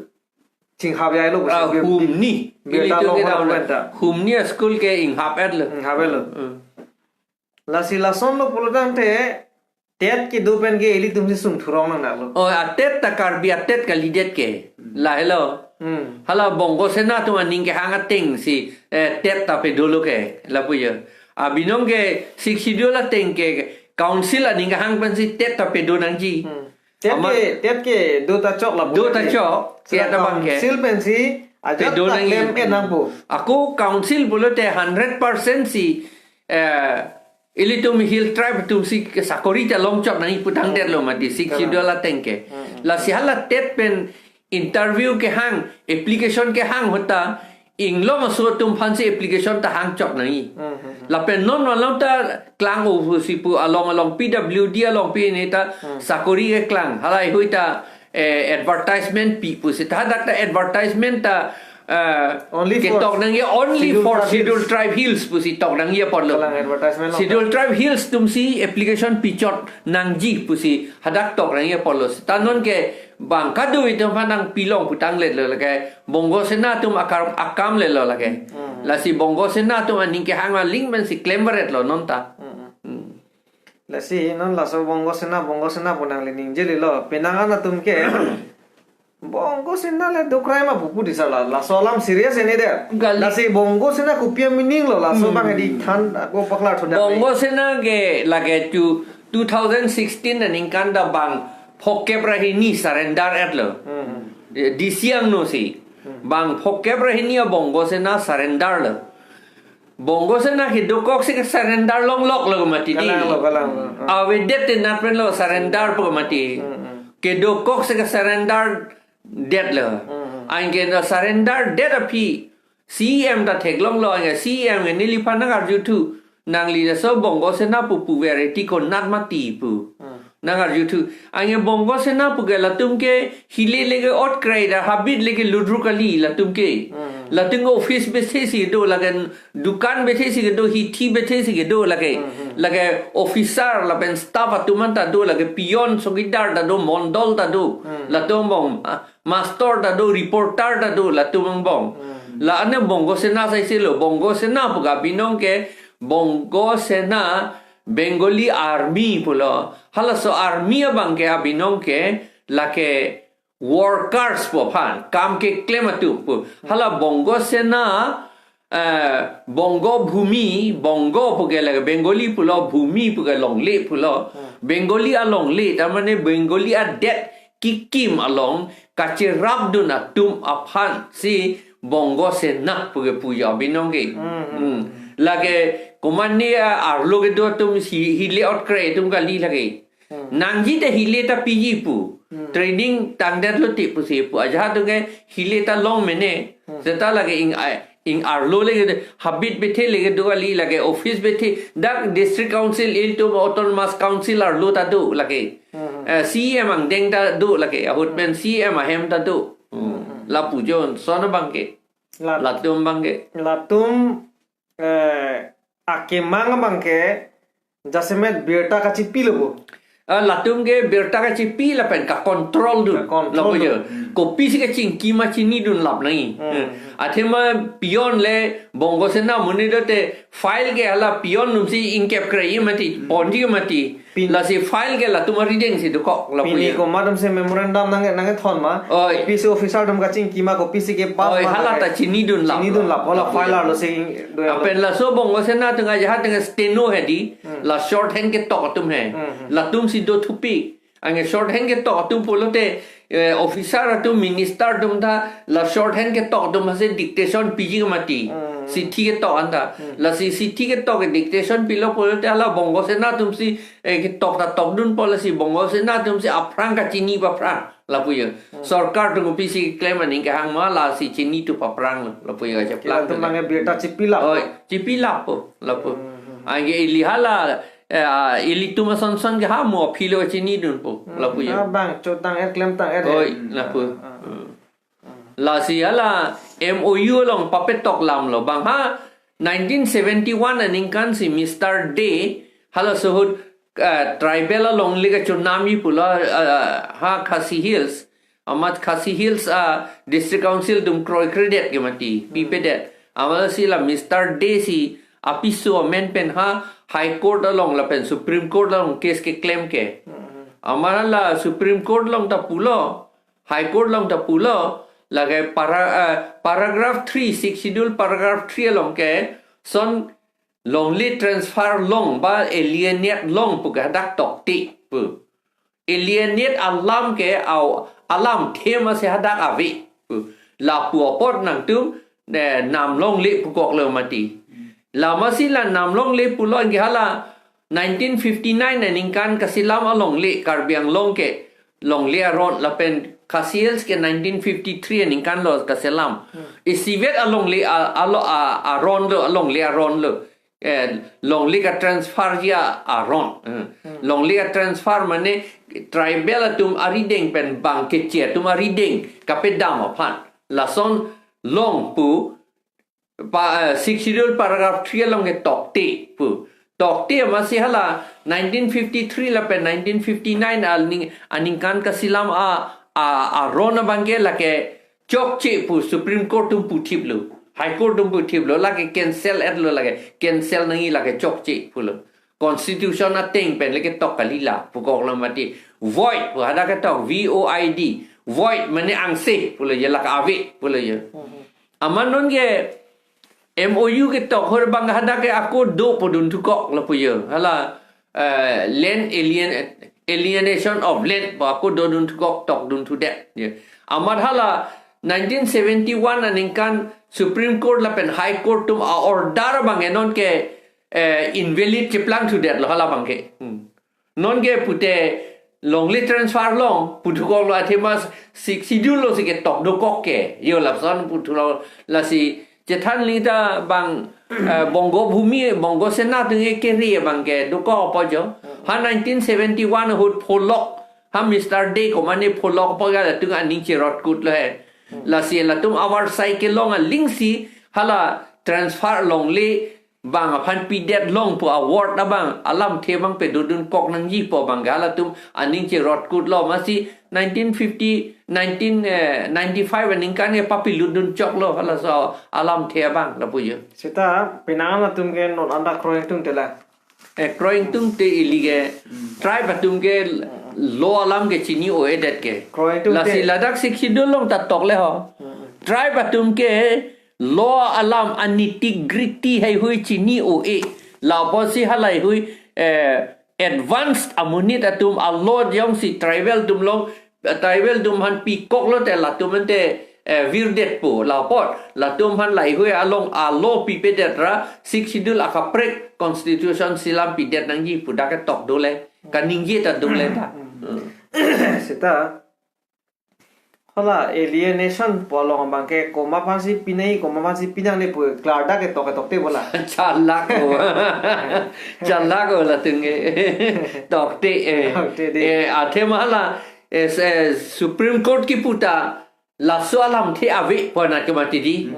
chinghap yailo pusi Ah, be-, humni. be-, Ili beta tu long kita holo ulang. penta. Humni school ke inghap-etlo. Inghap-etlo. Mm. Lasi lasonlo pulotangte, TET kedo pen ke ilitum si sung thurong nang naklo. Oh, a TET ta Karbi a TET kalidet ke. Hmm. Lahelo. Hmm. Hala Bongo Sena atum aning kehang ateng si, eh, TET ta pedolo ke, lapu jo. Abinong ke Sixth Schedule ateng ke council aning kehang pensi TET ta pedo nangji. Hmm. TET Amat ke, TET ke do ta chok lapu Do ta ke. chok, Sila TET abang ke. council pensi ajat Pedo ta nangji. klem-et nangpo. Ako council pulote hundred percent si, eh, ilitum hill tribe atum si ke sakori ta longchot nangji putangdetlo mati Sixth Kalang. Schedule ateng ke. Hmm, hmm. Lasi hala TET pen interview kehang, application kehang ahut ta, inglong aso atum aphansi application ta hangchok nangji. Hmm, hmm, hmm. Lapen non malom ta klang-o pusi pu along along P W D along pi ne ta Hmm. sakori keklang. Halahei ta, eh, advertisement pi pusi ta hadak ta advertisement ta, eh, Only for ketok nangji only Scheduled for Tribe Scheduled Hills. Tribe Hills pusi tok nangji apotlo. Kalang advertisement lo. Scheduled Tribe Hills atumsi application pichot nangji pusi hadak tok nangji apotlo. Ta non ke bang kado itum aphan nangpilong pu tangletlo lake Bongo Sena atum akar akam lelo lake. Hmm. Lasi Bongo Sena atum aning kehang aling pensi klembaretlo non ta. Hmm. Hmm. Lasi non laso Bongo Sena, Bongo Sena pu nangli ningjelilo. Penang an atum ke Bongo Sena le dokrai ma pupu di sala. Laso alam serious ini dei. Gali. Lasi Bongo Sena kopi a-meaning lo. Laso Hmm. bang di than ako paklar thudak. Bongo Sena ke lake tu two thousand sixteen aningkan ta bang phokep ra hini surrender etlo. Hmm. Eh, D C angno si. Hmm. Bang phokep ra hini a Bongo Sena surrender lo. Bongo Sena kedokok si ke surrender longlok lo mati di. Kalang lo, kalang lo. Hmm. Avedet te nat pen lo surrender pu mati. Hmm, hmm. Kedokok si ke surrender detlo. Hmm, hmm. Anke na surrender det aphi C E M ta theklonglo, anke C E M ke neliphan nangarjuthu. Nangli laso Bongo Sena pupu variety konat mati pu. Hmm. Nangarjuthu. Anke Bongo Sena pu ke latum ke hile leke otkrai ra habit leke ludru kali latum ke. Hmm. Latum ke office bethe si do lake, dukan bethe si do, hithi bethe si do lake. Hmm, hmm. Lake officer lapen staff atum an ta do lake, peon, chowkidar ta do, mondol ta do. Hmm. Latum angbong, ah, master ta do, reporter ta do, latum angbong. Hmm. La ane Bongo Sena saisi lo, Bongo Sena pu ke abinong ke, Bongo Sena Bengali Army pulo. Halaso army abang ke abinong ke, lake workers pu aphan, kam keklem atum pu. Hala Bongo Sena, eh, Bongo Bhumi, Bongo pu ke lake Bengali pulo, Bhumi pu ke longle pulo. Hmm. Bengali alongle, ta mane Bengali adet kekim along kacherapdun atum aphansi Bongo Sena pu ke pujo abinong ke. Hmm, hmm. Hmm. Lake komatne arlo kedo atum si hile otkrai atum kali lake. Hmm. Nangji te hile ta piji pu. Hmm. Training tangdet lo ti pusi pu. Ajahak atum ke hile ta long mene. Hmm. Seta lake ing, ai, ing arlo leke habit bethe leke do kali lake office bethe. Dak District Council ilitum Autonomous Council arlo ta do lake. Hmm. Eh, C E M angdeng ta do lake. Ahut pen Hmm. C E M ahem ta do. Hmm. Hmm. Lapu jon, son abang ke. Lat- Latum abang ke. Latum, eh, akemang abang ke, jasemet birta kachipilo bo. Ah, latum ke birta kachipi lapen ka-control dun. Ka-control Lapu dun. Jo. Hmm. Kopisi kachingki ma chinidun lap nangji. Hmm. Eh, athema peon le Bongo Sena amonit do te file ke hala peon atumsi ingkep kre mati, Hmm. ponji mati. Pin- Lasi file ke latum arideng si dokok Lapu Pini jo. Komat atumsi memorandum nang, nangkethon ma. Oi. Kopisi officer atum kachingki ma, kopisi ke pass Oi, ma hala nang ta chinidun lap. Chinidun lap. Hala Lapu file jo. Arlo si do. Lapen laso Bongo Sena atum ajahak atum steno hedi. Hmm. La shorthand ketok atum he. Hmm, hmm. Latumsi do thupi. Anke shorthand ketok atum pulote, eh, officer atum, minister atum ta la shorthand ketok atum aphansi dictation piji mati. Hmm. Chithi ketok anta. Hmm. Lasi chithi ketok dictation pilo pulote hala Bongo Sena atumsi, eh, ketok ta tokdunpo, lasi Bongo Sena atumsi aphrang kachini paphrang Lapu jo. Hmm. Sorkar atum kopisi klem aning kehang ma lasi chinithu paphrang Lapu jo, aja Kila plang atum le. Nangke birta chipilap. Oi, chipilap po Lapu. Hmm, hmm, hmm. Anke ili hala, eh, ilitum ason son ke ha mo philo chinidunpo Hmm. Lapu jo. Ah, bang, chotang er, klemtang er. Oi, Hmm. Lapu. Ah, ah. Hmm. Hmm. Lasi hala M O U along papetok lam lo. Bang ha nineteen seventy-one aningkan si Mister Dey halaso ahut, eh, tribal alongle kachonamji pulo, eh, ha Khasi Hills. Amat Khasi Hills a District Council atum kroikredet ke mati, Hmm. pipedet. Amat si la Mister Dey si apiso amen pen ha High Court along lapen Supreme Court along case keklem ke. Hmm. Amat la Supreme Court along ta pulo, High Court along ta pulo, lake para-, eh, paragraph three, Sixth Schedule paragraph three along ke, son longle transfer long ba alienate long pu ke hadak tokte pu. Alienate alam ke au alam thema si hadak ave pu. Lapu apot nangtum, eh, nam longle pukoklo mati. Lama si la nam longle pulo anke hala nineteen fifty-nine aningkan kasilam alongle Karbi Anglong ke longle aron lapen Khasi Hills ke nineteen fifty-three aningkan lo kaselam. Isivet alongle a, alo a, aron lo, alongle aron lo. Eh, longle ka transfer ji a, aron. Eh, longle ka transfer mane tribal atum arideng pen bang keche atum arideng kapedam aphan. Lason long pu pa, eh, Sixth Schedule paragraph three along ke tokte pu. Tokte amatsi hala nineteen fifty-three lapen nineteen fifty-nine aning, aningkan kaselam a, a, aron abangke lake chokche pu Supreme Court atum puthiplo. High Court atum puthiplo. Lake cancel etlo lake. Cancel nangji lake chokche pulo. Constitution ateng pen lake tok kalila pukok lo mati. Void pu hadak ketok V O I D. Void mane angse pulo je lake ave pulo je. Amat non ke M O U ketok hor bang hadak ke ako do podun thukok lapu je. Hala, eh, land alien, alienation of land pu ako dodun thukok tokdun thudet. Je. Amat hala nineteen seventy-one aningkan Supreme Court lapen High Court atum a-order abang enon ke, eh, invalid cheplang thudet lo hala abangke. Hmm. Non ke pute longle transfer long puthukok lo athema Sixth Schedule lo si ketok dokok ke. Yo lason puthulong lasi chethan lita bang, eh, Bongo Bhumi, Bongo Sena atum ke keri abangke dokok apo jo. Ha nineteen seventy-one ahut pholok. Ha Mister Dey komane pholok apo ga latum aning cherot kut lo he. Lasi latum avar sai kelong alingsi hala transfer longle bang aphan pidet long pu award abang alamthe abang pedodun kok nangji pu abang ga latum aning cherot kut lo amatsi nineteen fifty, nineteen, eh, ninety-five aningkan ke papilutdun chok lo halaso alamthe abang lapu je. Seta penang atum ke non anta kroi ingtungte la. Eh, kroi ingtungte ili ke tribe atum ke law alam ke chini o-edet ke. Kroi ingtungte. Lasi ladak Sixth Schedule along ta tok le ho. Tribe atum ke law alam a-nitty-gritty heihui chini o-e. Lapusi halaihui, eh, advanced amonit atum a-law jongsi tribal atum along, eh, tribal atum aphan pikok lote latum ante, eh, virdetpo. Lapot latum aphan laihui along a-law pipedet ra Sixth Schedule akaprek constitution selam pidet nangji pu dak ketok dole. Kaningje ta dole ta. Seta hala alienation pu along abangke komat aphansi pinai, komat aphansi pinangne pu klardak ketok ketokte bola. Chalak o. Chalak o latum ke. Tokte, eh. Tokte dei. Eh, athema hala, eh, se-, Supreme Court kipu ta laso alamthe ave pu anat ke mati dei.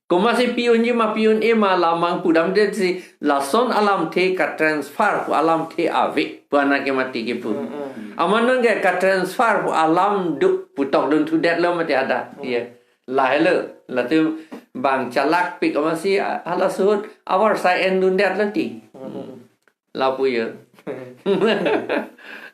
Komatsi pi-unji ma pi-un-e ma lamang pudamdetsi lason alamthe ka-transfer pu alamthe ave pu anat ke mati kipu. Amat non ke ka-transfer pu alam do pu tokdun thudet lo mati hadak. Ye. Lahelo, latum bang chalakpik amatsi, ah, hala suhut avar sai endundet lo ti. Lapu je.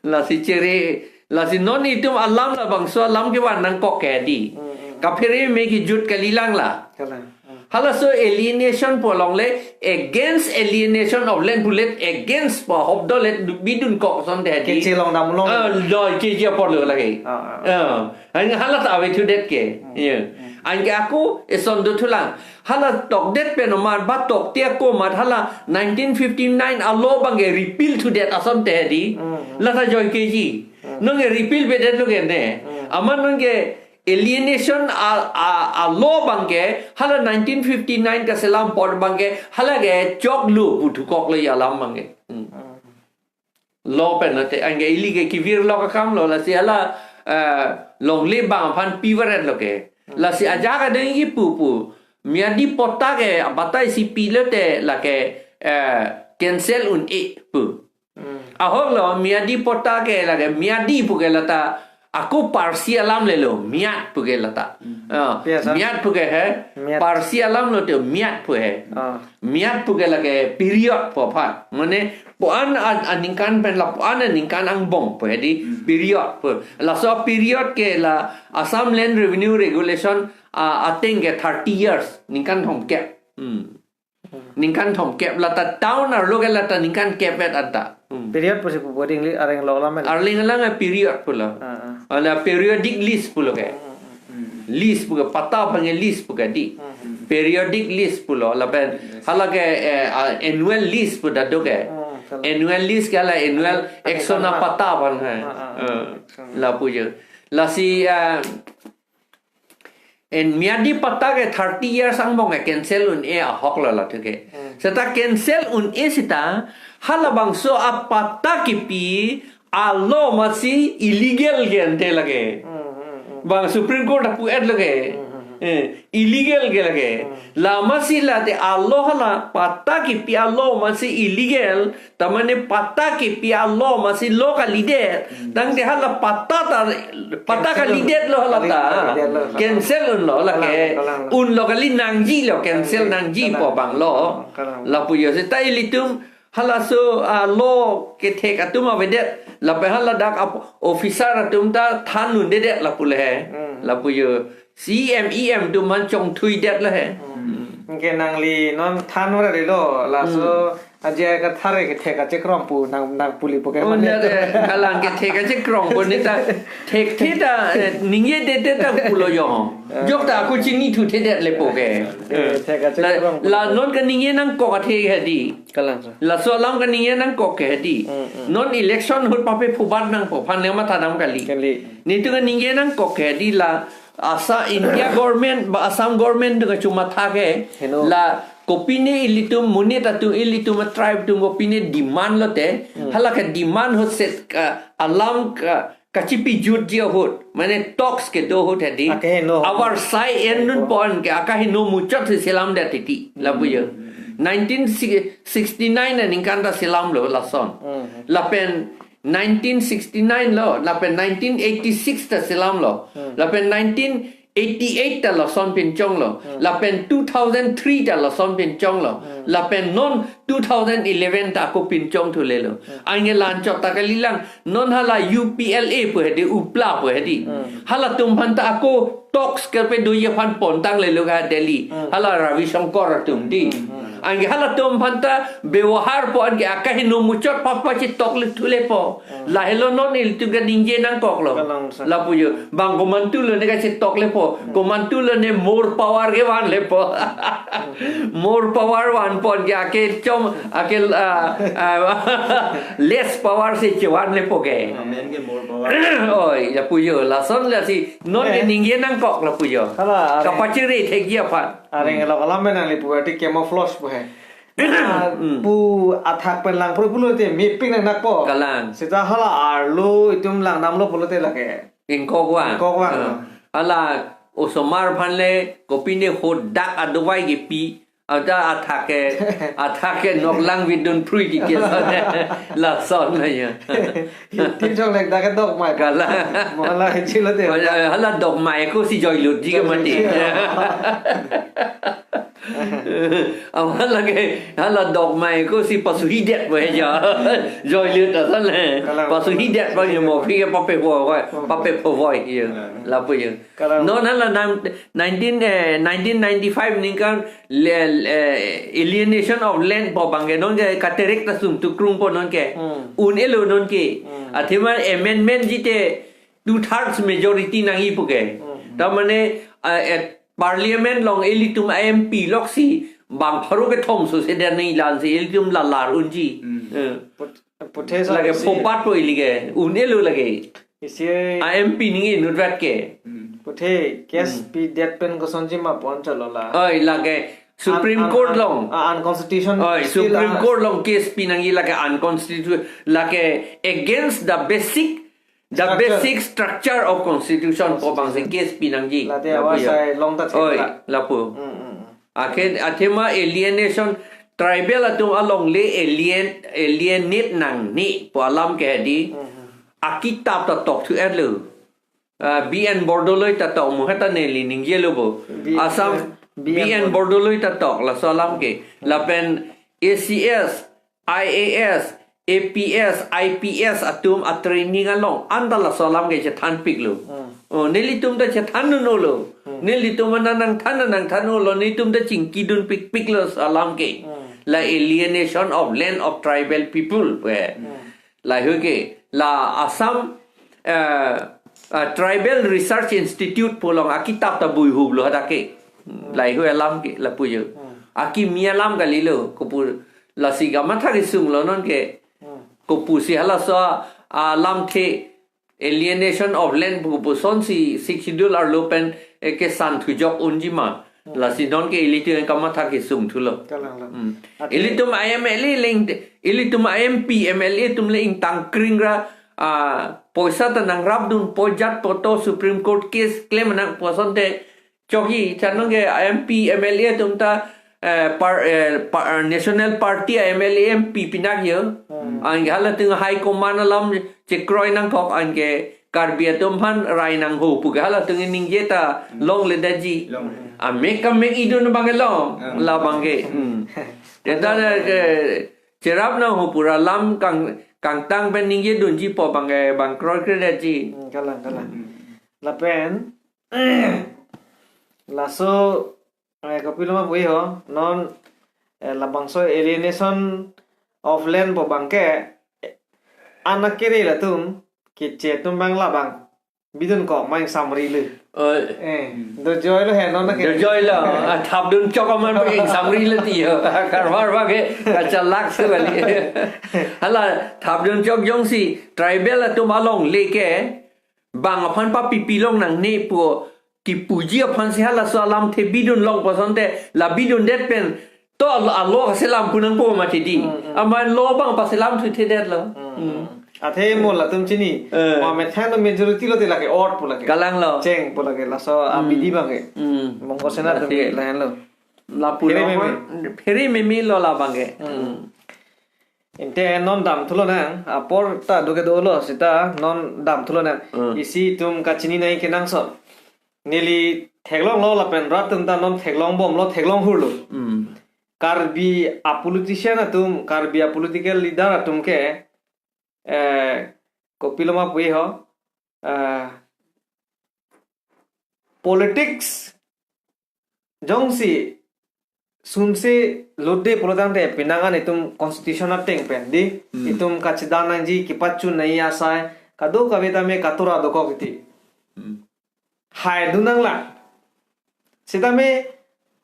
Lasi chere, lasi non itum alam labangso alam kevan nangkok ke dei. Kaphere me kejut kalilang la. Kalang. Halaso alienation pu along le against alienation of land pulet against pu ahop dolet bidun kok ason te dei. Kechelong damlong. Ah, lo keji apor lo lake. Ah, ah. Ah. Anke hala ta ave thudet ke. Ye. Anke ako eson do thulang. Hala tokdet pen omar ba tokte ako mat hala nineteen fifty-nine a-law abangke repeal thudet ason te dei. Lata joy keji. Nonke repeal pedet lo ke ne. Amat nonke alienation a, a, a-law abangke hala nineteen fifty-nine kaselam apor abangke hala ke choklo pu thukok lo alam abangke. Law pen ante anke ili ke kevir lo akam lo lasi hala, eh, longle bang aphan pivaret lo ke. Lasi ajak adeng kipu pu. Miadi patta ke batai si pilote lake, eh, cancel un-e pu. Ahok lo miadi patta ke lake miadi pu ke lata ako Parsi alam le lo miad pu ke lata. Ah, Biasa. Miad pu ke he. Miad. Parsi alam lo te miad pu he. Ah. Miad pu ke lake period pu aphan. Mane pu-an an, aningkan pen la pu-an aningkan angbong pu he dei period pu. Laso period ke la Assam Land Revenue Regulation, ah, ateng ke thirty years ningkan thomkep. Hmm. Ningkan thomkep lata town arlo ke lata ningkan kep-et anta. Hmm. Period pusi pu boarding li areng lo lamen. Arleng lang a period pulo. Ah, ah. Ala periodic lease pulo ke. Hmm, hmm, hmm. Lease pu ke patta abangke lease pu ke dei. Hmm, hmm. Periodic lease pulo lapen. Yes. Hala ke, eh, ah, annual lease pu ta do ke. Hmm, kalang. Annual lease ke hala annual. Annual exona contract. Patta abang hai. Ah, ah, ah. Eh, exona. Lapu je. Lasi, ah, en Miyadi patta ke thirty years angbong ke cancel un-e ahok lo latum ke. Hmm. Seta cancel un-e seta halabangso apatta kipi a-law masi illegal ke ante lake. Hmm, hmm, hmm. Bang Supreme Court apu-et lo ke. Hmm, hmm, hmm. Eh, illegal ke lake. Hmm. La masi la te a-law hala patta kipi a-law masi illegal. Tamane patta kipi a-law masi law kalidet. Hmm. Tangte hala patta ta, patta cancel kalidet lo hala ta. Kalidet lo. Cancel un lo lake. Kalang, kalang, kalang. Un lo kali nangji lo, cancel nangji, kalang, nangji po bang lo. Kalang. Lapu yo seta ilitum halaso a-law kethek atum avedet. Lapen hala dak ap-, officer atum ta than undedet lapu le he. Hmm. Lapu yo. C M E M atum man chongthuidet lo he. Hmm. Ke nangli non than ora rilo, laso, hmm, aje ka thare kethek kachekrong pu nang, nang puli pu ke. Oh, mane. Nare, kalang kethek kachekrong pu ne ta, thekthe ta, eh, ningjedet ta pulo yo. Eh. Jok ta ako chinithuthedet le po ke. Eh, kethek kachekrong pu. La, la non kaningje nangkok athe hedi. Kalang, sir. Laso alam kaningje nangkok ke hedi. Hmm, hmm. Non election ahut pape phubat nangpo aphan le matha dam kali. Kali. Netum kaningje nangkok ke hedi la Asa India government, ba Assam government atum kachomatha ke. Heno. La kopine ilitum monit atum, ilitum a-tribe atum kopine demand lote. Hmm. Hala ke demand ahut set ka alam ka, kachipijutji ahut. Mane talks kedo ahut hedi. Akaheno. Avar sai en-un, heno, pon ke akaheno muchot si selamdet titi. Lapu yo. Hmm. Nineteen sixty-nine aningkan ta selam lo lason. Hmm. Lapen nineteen sixty-nine lo, lapen nineteen eighty-six ta selam lo, hmm, lapen nineteen eighty-eight ta lason pinchong lo, hmm, lapen two thousand three ta lason pinchong lo, hmm, lapen non two thousand eleven ta ako pinchong thule lo. Hmm. Anke la anchot ta kalilang, non hala U P L A pu hedi, UPLA pu hedi. Hmm. Halatum aphan ta ako talks kepedoji aphan pontang le lo ka Delhi. Hmm. Hala Ravi Shankar atum di. Hmm, hmm. Anke halatum aphan ta bebohar po anke akaheno muchot papachetok le thule po. Hmm. Lahelo non ilitum kaningje nangkok lo. Kalang, sir. Lapu yo. Bang komantu lo ne kachetok le po. Hmm. Komantu lo ne more power kevan le po. Hmm. More power van po anke ake chom, ake, ah, ah, less power si chevan le po ke. Amen ke more power. Oi, lapu yo. Lason lasi non, eh, kaningje nangkok lapu yo. Hala, are. Kapachiri thekji aphan. Are, hmm, lo alam pen nangli pu ati camouflage pu he. Ah, hmm, pu athak pen langpro pulote mepik nang nakpo. Kalang. Seta hala arlo itum langdamlo pulote lake. Ingkok vang. Ingkok vang. Ah. Hala osomar aphan le kopine hodak adovai kipi. Ada athak ke, athak ke noklang vidun phrui kiki lason ya. Tin chong lek dak ke dok mai. Kalang. Mala chilo te. Hala, hala dok mai ko si joilut ji ke mati. Joilut ji. Amat lake, hala dok mai ko si pasuhidet bo ya. Joilut asan le. Kalang. Pasuhidet bo ya mo, phi ke pape bo, pape bo ya. Kalang. Lapu ya. Kalang. Non hala nam-, nineteen, eh, nineteen ninety-five ningkan le, eh, alienation of land po bang ke non ke katerek ta sum tukrung po non ke. Hmm. Un-elo non ke. Hmm. Athema amendment jite two thirds majority nangji pu ke. Hmm. Tamane, eh, eh, parliament along ilitum M P loksi bang pharo kethom so se der nangji, la-an si ilitum lalar unji. Hmm. Eh. Put-, puthe sa lake isi phopat po ili ke. Un-elo lake. Isi a M P ningje inutvet ke. Hmm. Puthe case, hmm, pidet pen kosonji ma pon chalo la. Oi, lake Supreme Court along. Un-, un-, un-, unconstitutional. Oi, still, Supreme, uh, Court along case pinangji lake unconstitutional, lake against the basic, the structure, basic structure of constitution ko bang si, constitution, case pinangji. Late lapu awas ya. Sai long ta, oi, thek la. Lapu. Hmm, hmm, hmm. Akhir athema alienation, tribal atum along le alien, alienate nangne pu alam ke di. Mhm. Akitap ta tokthu-etlo. Ah, B N Bordoloi ta tok mo heta neli ningjelo bo. B-, Assam, eh, B N, B N Bordoloi ta tok laso alam ke. Lapen A C S, I A S, A P S, I P S atum a training along anta laso alam ke chethanpiklo. Hmm. Oh, nelitum ta chethan-un-olo. Hmm. Nelitum nang nangthan nangthan-olo, nelitum ta chingkidun pikpiklo laso alam ke. Hmm. La alienation of land of tribal people pu. Hmm. Lahei ke, la Assam, eh, eh, Tribal Research Institute pu along akitap ta buihuplo hadak ke. Hmm. Lahei alam ke, lapu yo. Hmm. Akimi alam kalilo, kopu lasi kamatha kesung lo non ke. Hmm. Kopusi halaso alamthe, alienation of land pu pusonsi Sixth Schedule arlo pen, eh, kesan thujok unji ma. Hmm. Lasi non ke ilitum kamatha kesung thulo. Kalang lang. Hmm. Ate ilitum I M L A leng, ilitum I M P, M L A atum le ingtang kring ra, ah, poisa ta nangrapdun po jat poto Supreme Court case klem nang pusonte choki chan nang ke I M P, M L A atum ta, eh, par, eh, par, National Party I M L A M P pinak yo. Hmm. Anke halatum High Command alam chekroi nangkok anke Karbi atum aphan rai nangho pu ke halatum ningje ta longle daji. Long. Amek kamek idun abang ke long, hmm, labang ke. Hmm. Teta ke cherap nangho pura lam kang, kangtang pen ningje dunji po abang ke bang kroikre daji. Hmm, kalang, kalang. Hmm. Lapen laso, eh, kopilo ma pu-i ho, non, eh, labangso alienation of land pu abang ke, eh, anak kere latum, keche atum abang labang bidun kok ma ingsamri le. Oh. Eh, dojoi lo he non ke. Dojoi lo, ah, thapdun chok aman abang ingsamri le ti ho. Karbar abang ke kachalak se kali. Hala thapdun chok jongsi tribal atum alongle ke, bang aphan papipi long nangne pu kipuji aphansi halaso alamthe bidun long pusonte la bidundet pen to alo, alo selam pu nangpo mati di. Hmm, hmm. Amat lo abang paselam thuthedet lo. Hmm, hmm. Athe mo latum chini. Eh. Ma methang lo majority lote lake ot pu lake. Kalang lo. Cheng pu lake laso, hmm, abidi abang ke. Hmm. Mongko sena atum, athe, lahenlo. Lapu phere lo meme, ma, phere meme lo labang ke. Hmm. Hmm. Ante non dam thulo nang, apor ta do ke dolo seta non dam thulo nang. Hmm. Isi itum kachini nai kenangsot. Neli theklonglo lapen rat atum ta non theklongbomlo, theklong hurlo. Hmm. Karbi a-politician atum, Karbi a-political leader atum ke, eh, kopilo ma pu-i ho, eh, politics jongsi sunse lode pulotangte penang an itum constitution ateng pen di, hmm, itum kachedam nangji, kepachun nangji asai kadokave tame katura dokok iti. Hmm. Haidun nanglang. Sitame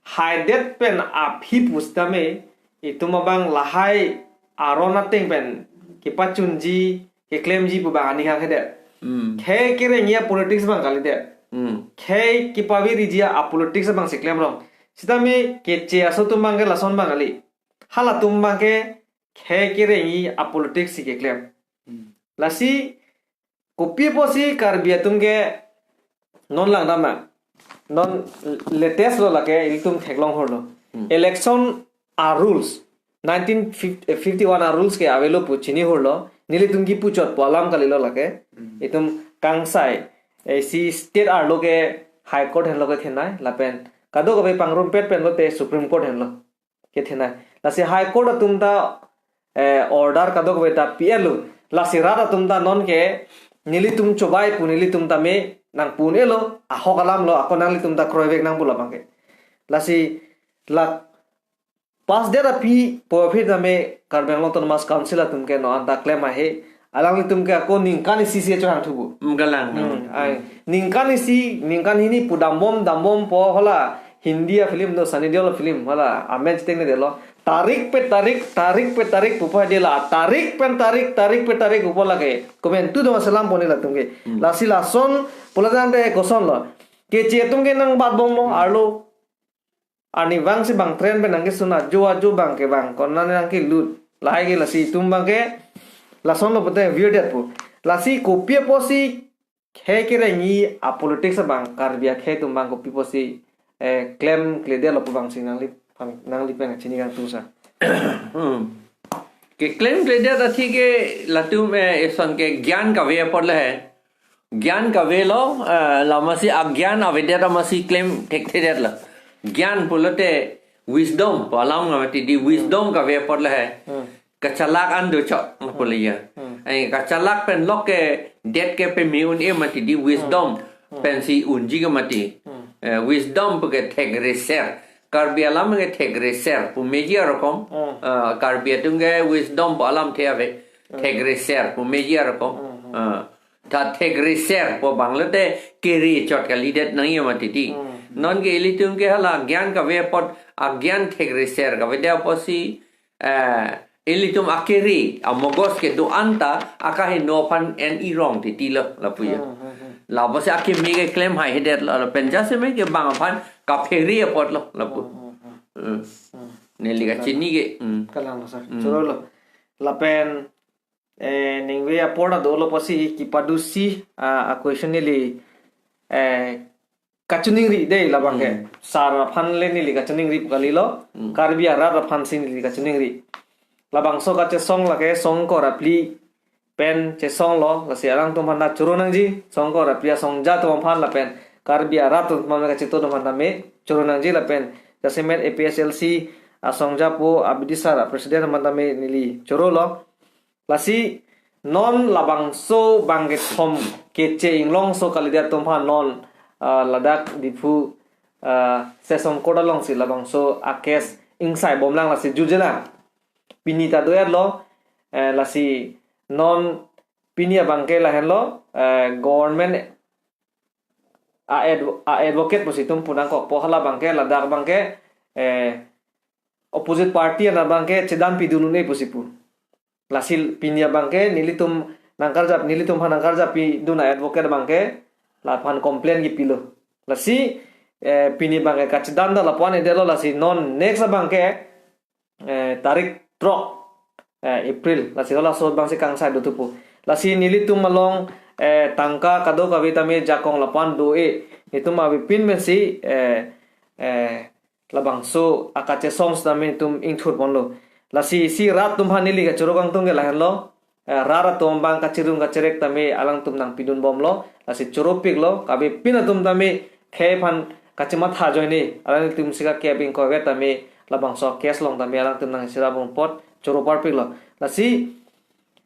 haidet pen aphi pusitame itum abang lahai aron ateng pen kepachunji, keklemji pu abang aning hanghedet. Hmm. Khei kerengji a-politics abang kalidet. Hmm. Khei kepaviriji a-politics abangsi klemrong. Sitame keche aso atum abang ke lason abang kali. Halatum abang ke khei kerengji a-politics si keklem. Hmm. Lasi kopi apotsi Karbi atum ke non langdam ma. Non latest lo lake ilitum theklong hurlo. Hmm. Election a-rules, nineteen fifty-one a-rules ke avelo pu chini hurlo. Nelitum kipuchot pu alam kalilo lake. Hmm. Itum kangsai, eh, si state arlo ke High Court henlo kethenei, lapen kadokave pangrumpet pen lote Supreme Court henlo kethenei. Lasi High Court atum ta, eh, order kadokave ta pi-etlo. Lasi rat atum ta non ke nelitum chobai pu nelitum tame nangpu-un-elo, ahok alam lo, ako nanglitum ta kroivek nang pu labang ke. Lasi la pass det aphi pu aphi tame Karbi Anglong Autonomous Council atum ke non anta klem ahe. Alanglitum ke ako ningkan isi si chehang thupo. Hmm, kalang. Hmm, ai. Ningkan isi, ningkan hini pu dambom, dambom po hala Hindi a-film do, Sunny Deol a-film hala amen chiteng ne delo. Tarik pe tarik, tarik pe tarik pupo dela. Tarik pen tarik, tarik pe tarik pupo lake. Komentu do selam pon-e latum ke. Hmm. Lasi lason pulotangte koson lo. Keche atum ke nangbatbomlo, arlo arnivang si bang train pen nangkesun ajo ajo abang ke bang konane nangkelut. Lahai ke lasi itum abang ke lason lo pute virdetpo. Lasi kopi apotsi khei kerengji a-politics abang Karbi akhei atum abang kopi apotsi, eh, klemkledetlo pu abangsi nangli phan, nangli pen chini kangtung sa. Hmm. Keklemkledet atheke latum, eh, eson ke gyan kave apot le he. Gyan kavelo, eh, lamasi agyan avedet amatsi klem thekthedetlo. Gyan pulote wisdom pu alam ngamati di, wisdom kave apot le he. Hmm. Kachalak an do chok, hmm, pulo ya. Hmm. Eh, kachalak pen lok ke det ke peme un-e mati di, wisdom, hmm, pensi unji ke mati. Hmm. Eh, wisdom pu ke thekreser. Karbi alam ke thekreser pu meji arokom. Hmm. Eh, Karbi atum ke wisdom pu alamthe ave. Hmm. Thekreser pu meji arokom. Hmm, hmm. Eh, ta thekreser pu abang lote kere chot kalidet nangji mati di. Hmm. Non ke ilitum ke hala gyan kave apot, agyan thekreser kavedet apotsi, eh, ilitum akere, amogos kedo-an ta, akaheno aphan en irong titi lo, lapu ya. Hmm, hmm, hmm. Lapusi akeme keklem haihedetlo, lapen jasemet ke bang aphan kaphere apotlo, lapu. Hmm, hmm, hmm. Hmm. Hmm. Neli kachini ke, hmm. Kalang lo, sir. Hmm. Chorolo. Lapen, eh, ningve apor ta dolo pusi kepadusi, ah, a-question neli, eh, kachiningri dei labang ke. Hmm. Sar aphan le neli kachiningri pu kalilo. Hmm. Karbi arat aphansi neli kachiningri. Labangso kachesong lake song ingkoi ra phli pen chesonglo, lasi alangtum aphan ta choro nangji, song ingkoi ra phli asongja atum aphan lapen Karbi arat atum aphan kacheto atum aphan tame choro nangji lapen jasemet A P H L C asongjapo abidisar a-president aphan tame neli chorolo. Lasi non labangso bang kethom keche inglongso kalidet atum aphan non, ah, ladak Diphu, ah, Session Court alongsi labangso a-case ingsaibomlang lasi jujelang. Pini ta do-etlo, eh, lasi non pini abang ke lahenlo, eh, government a-adv-, a-advocate pusi itum pu nangkokpo, hala abang ke ladak abang ke, eh, opposite party an abang ke chedan pidun un-e pusi pu. Lasi pini abang ke nelitum nangkarjap, nelitum aphan nangkarjap pidun a-advocate abang ke laphan complaint kipilo. Lasi, eh, pini abang ke kachedan ta lapu-an edetlo, lasi non next abang ke, eh, tarik throk, eh, April, lasi halaso abangsi kangsai dothupo. Lasi nelitum along, eh, tangka kadokave tame jakong lapu-an do-e, nelitum avepin pensi, eh, eh, labangso akachesong sitame nelitum ingthurponlo. Lasi isi rat atum aphan neli kachoro kangtung ke lahenlo. Eh, rat atum abang kachirum kacherek tame alangtum nangpidunbomlo. Lasi choropiklo. Kavepin atum tame khei aphan kachematha ajoine alanglitum sika kep ingkoi vet tame labangso case along tame alangtum nangcherapbom apot choro parpiklo. Lasi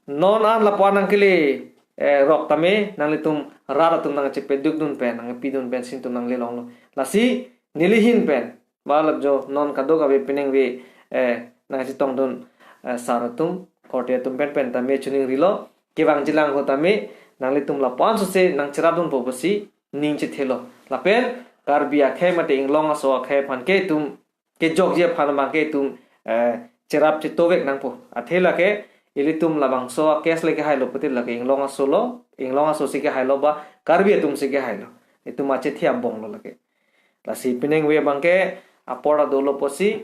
non an lapu-an nangkele, eh, rok tame nanglitum rat atum nangchepedukdun pen, nangpidun pensi nelitum nanglelonglo. Lasi neli ahin pen, malap jo non kadokave peningve, eh, nangchetongdun, eh, sar atum, korte atum pen pen tame chiningrilo, kevangjilang ho tame, nanglitum lapu-an sose nangcherapdunpo pusi ning chethelo. Lapen Karbi akhei mate inglong aso akhei aphan ke itum kejokji aphan abang ke itum, eh, cherap chetovek nangpo. Athe lake ilitum labangso a-case le kehailo pute lake inglong aso lo, inglong aso si kehailo ba Karbi atum si kehailo. Itum achethe abong lo lake. Lasi peningve abang ke apor ta dolo pusi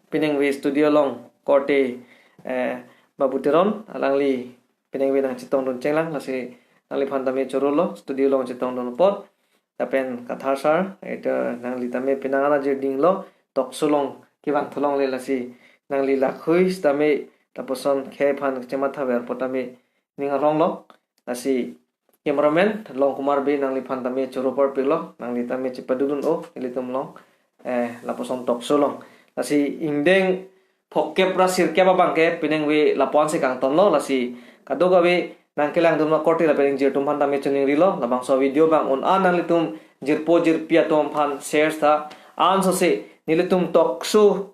peningve studio along korte, eh, Babu Teron alangli peningve nangchetongdun chenglang, lasi nangliphan tame chorolo studio along chetongdun apot. Lapen Kathar sir, ita nangli tame penang ana jirdinglo, talk show along kevang thu longle, lasi nangli lakhui sitame lapuson khei aphan chemathaver apot tame ning aronglo. Lasi cameraman Longkumar Bey nangliphan tame choro parpiklo, nangli tame chepadudun-o ilitum along, eh, lapuson talk show along. Lasi ingdeng phokep ra sirkep abang ke peningve lapu-an si kangtonlo, lasi kadokave nangkelangdun akorte lapen ingjir atum aphan tame chiningrilo, labangso video abang un-an nanglitum jirpo jirpi atum aphan share tha, ansose nelitum talk show,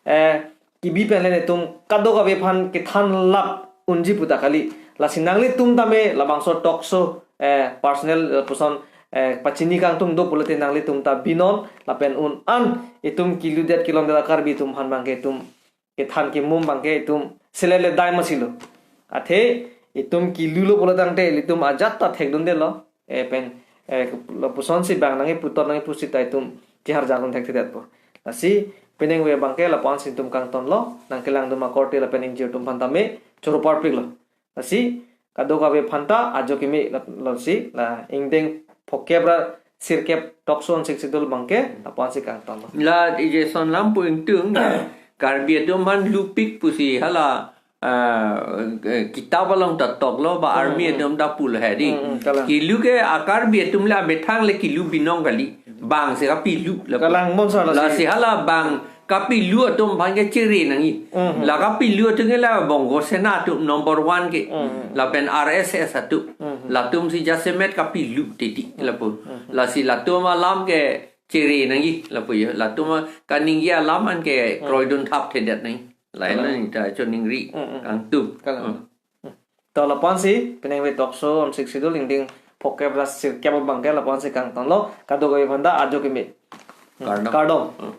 eh, kebi pen le nelitum kadokave aphan kethan lap unji pu ta kali. Lasi nanglitum tame labangso talk show, eh, personal, eh, puson, eh, pachini kangtung do pulote nanglitum ta binon lapen un-an itum keludet kelongdet a-Karbi atum aphan abang ke itum kethan kemum abang ke itum selele dai masilo. Athe itum kelulo pulo tangte ilitum ajat ta thekdundelo. Eh, pen, eh, lapuson si bang nangkiputot nangkipu sita itum kehar jalun thekthedetpo. Lasi peningve abang ke lapu-an si itum kangtonlo, nangkelangdun akorte lapen ingjir atum aphan tame choro parpiklo. Lasi kadokave aphan ta ajo keme lap-, lasi la ingdeng phokep ra sirkep talk show onsik sidul abang ke lapu-an si kangtonlo. La ije son lam pu ingtung, Karbi atum aphan lupik pusi hala, ah, eh, kitap along ta toklo ba army, hmm, atum ta pulo hedi. Hmm, hmm, kalang. Kilu ke a-Karbi atum le amethang le kilu binong kali. Bang si kapilu la. Kalang, mon sala si. Lasi hala bang kapilu atum aphan ke chere nangji. Hmm, hmm. La kapilu atum ke la Bongo Sena atum number one ke. Hmm, hmm. Lapen R S S atum. Hmm, hmm. Latum si jasemet kapilu titi lapu. Hmm, hmm. Lasi latum alam ke chere nangji lapu ya. Latum kaningje alam an ke, hmm, kroidun thapthedet nangji. Lain, kalang, lain ta choningri, mm, mm, kangtum. Kalang. Mm. To lapu-an si peningve talk show onsik sidul ingdeng phokep ra sirkep abang ke lapu-an si kangtonlo, kadokave aphan ta ajo keme. Mm. Kardom. Kardom. Mm.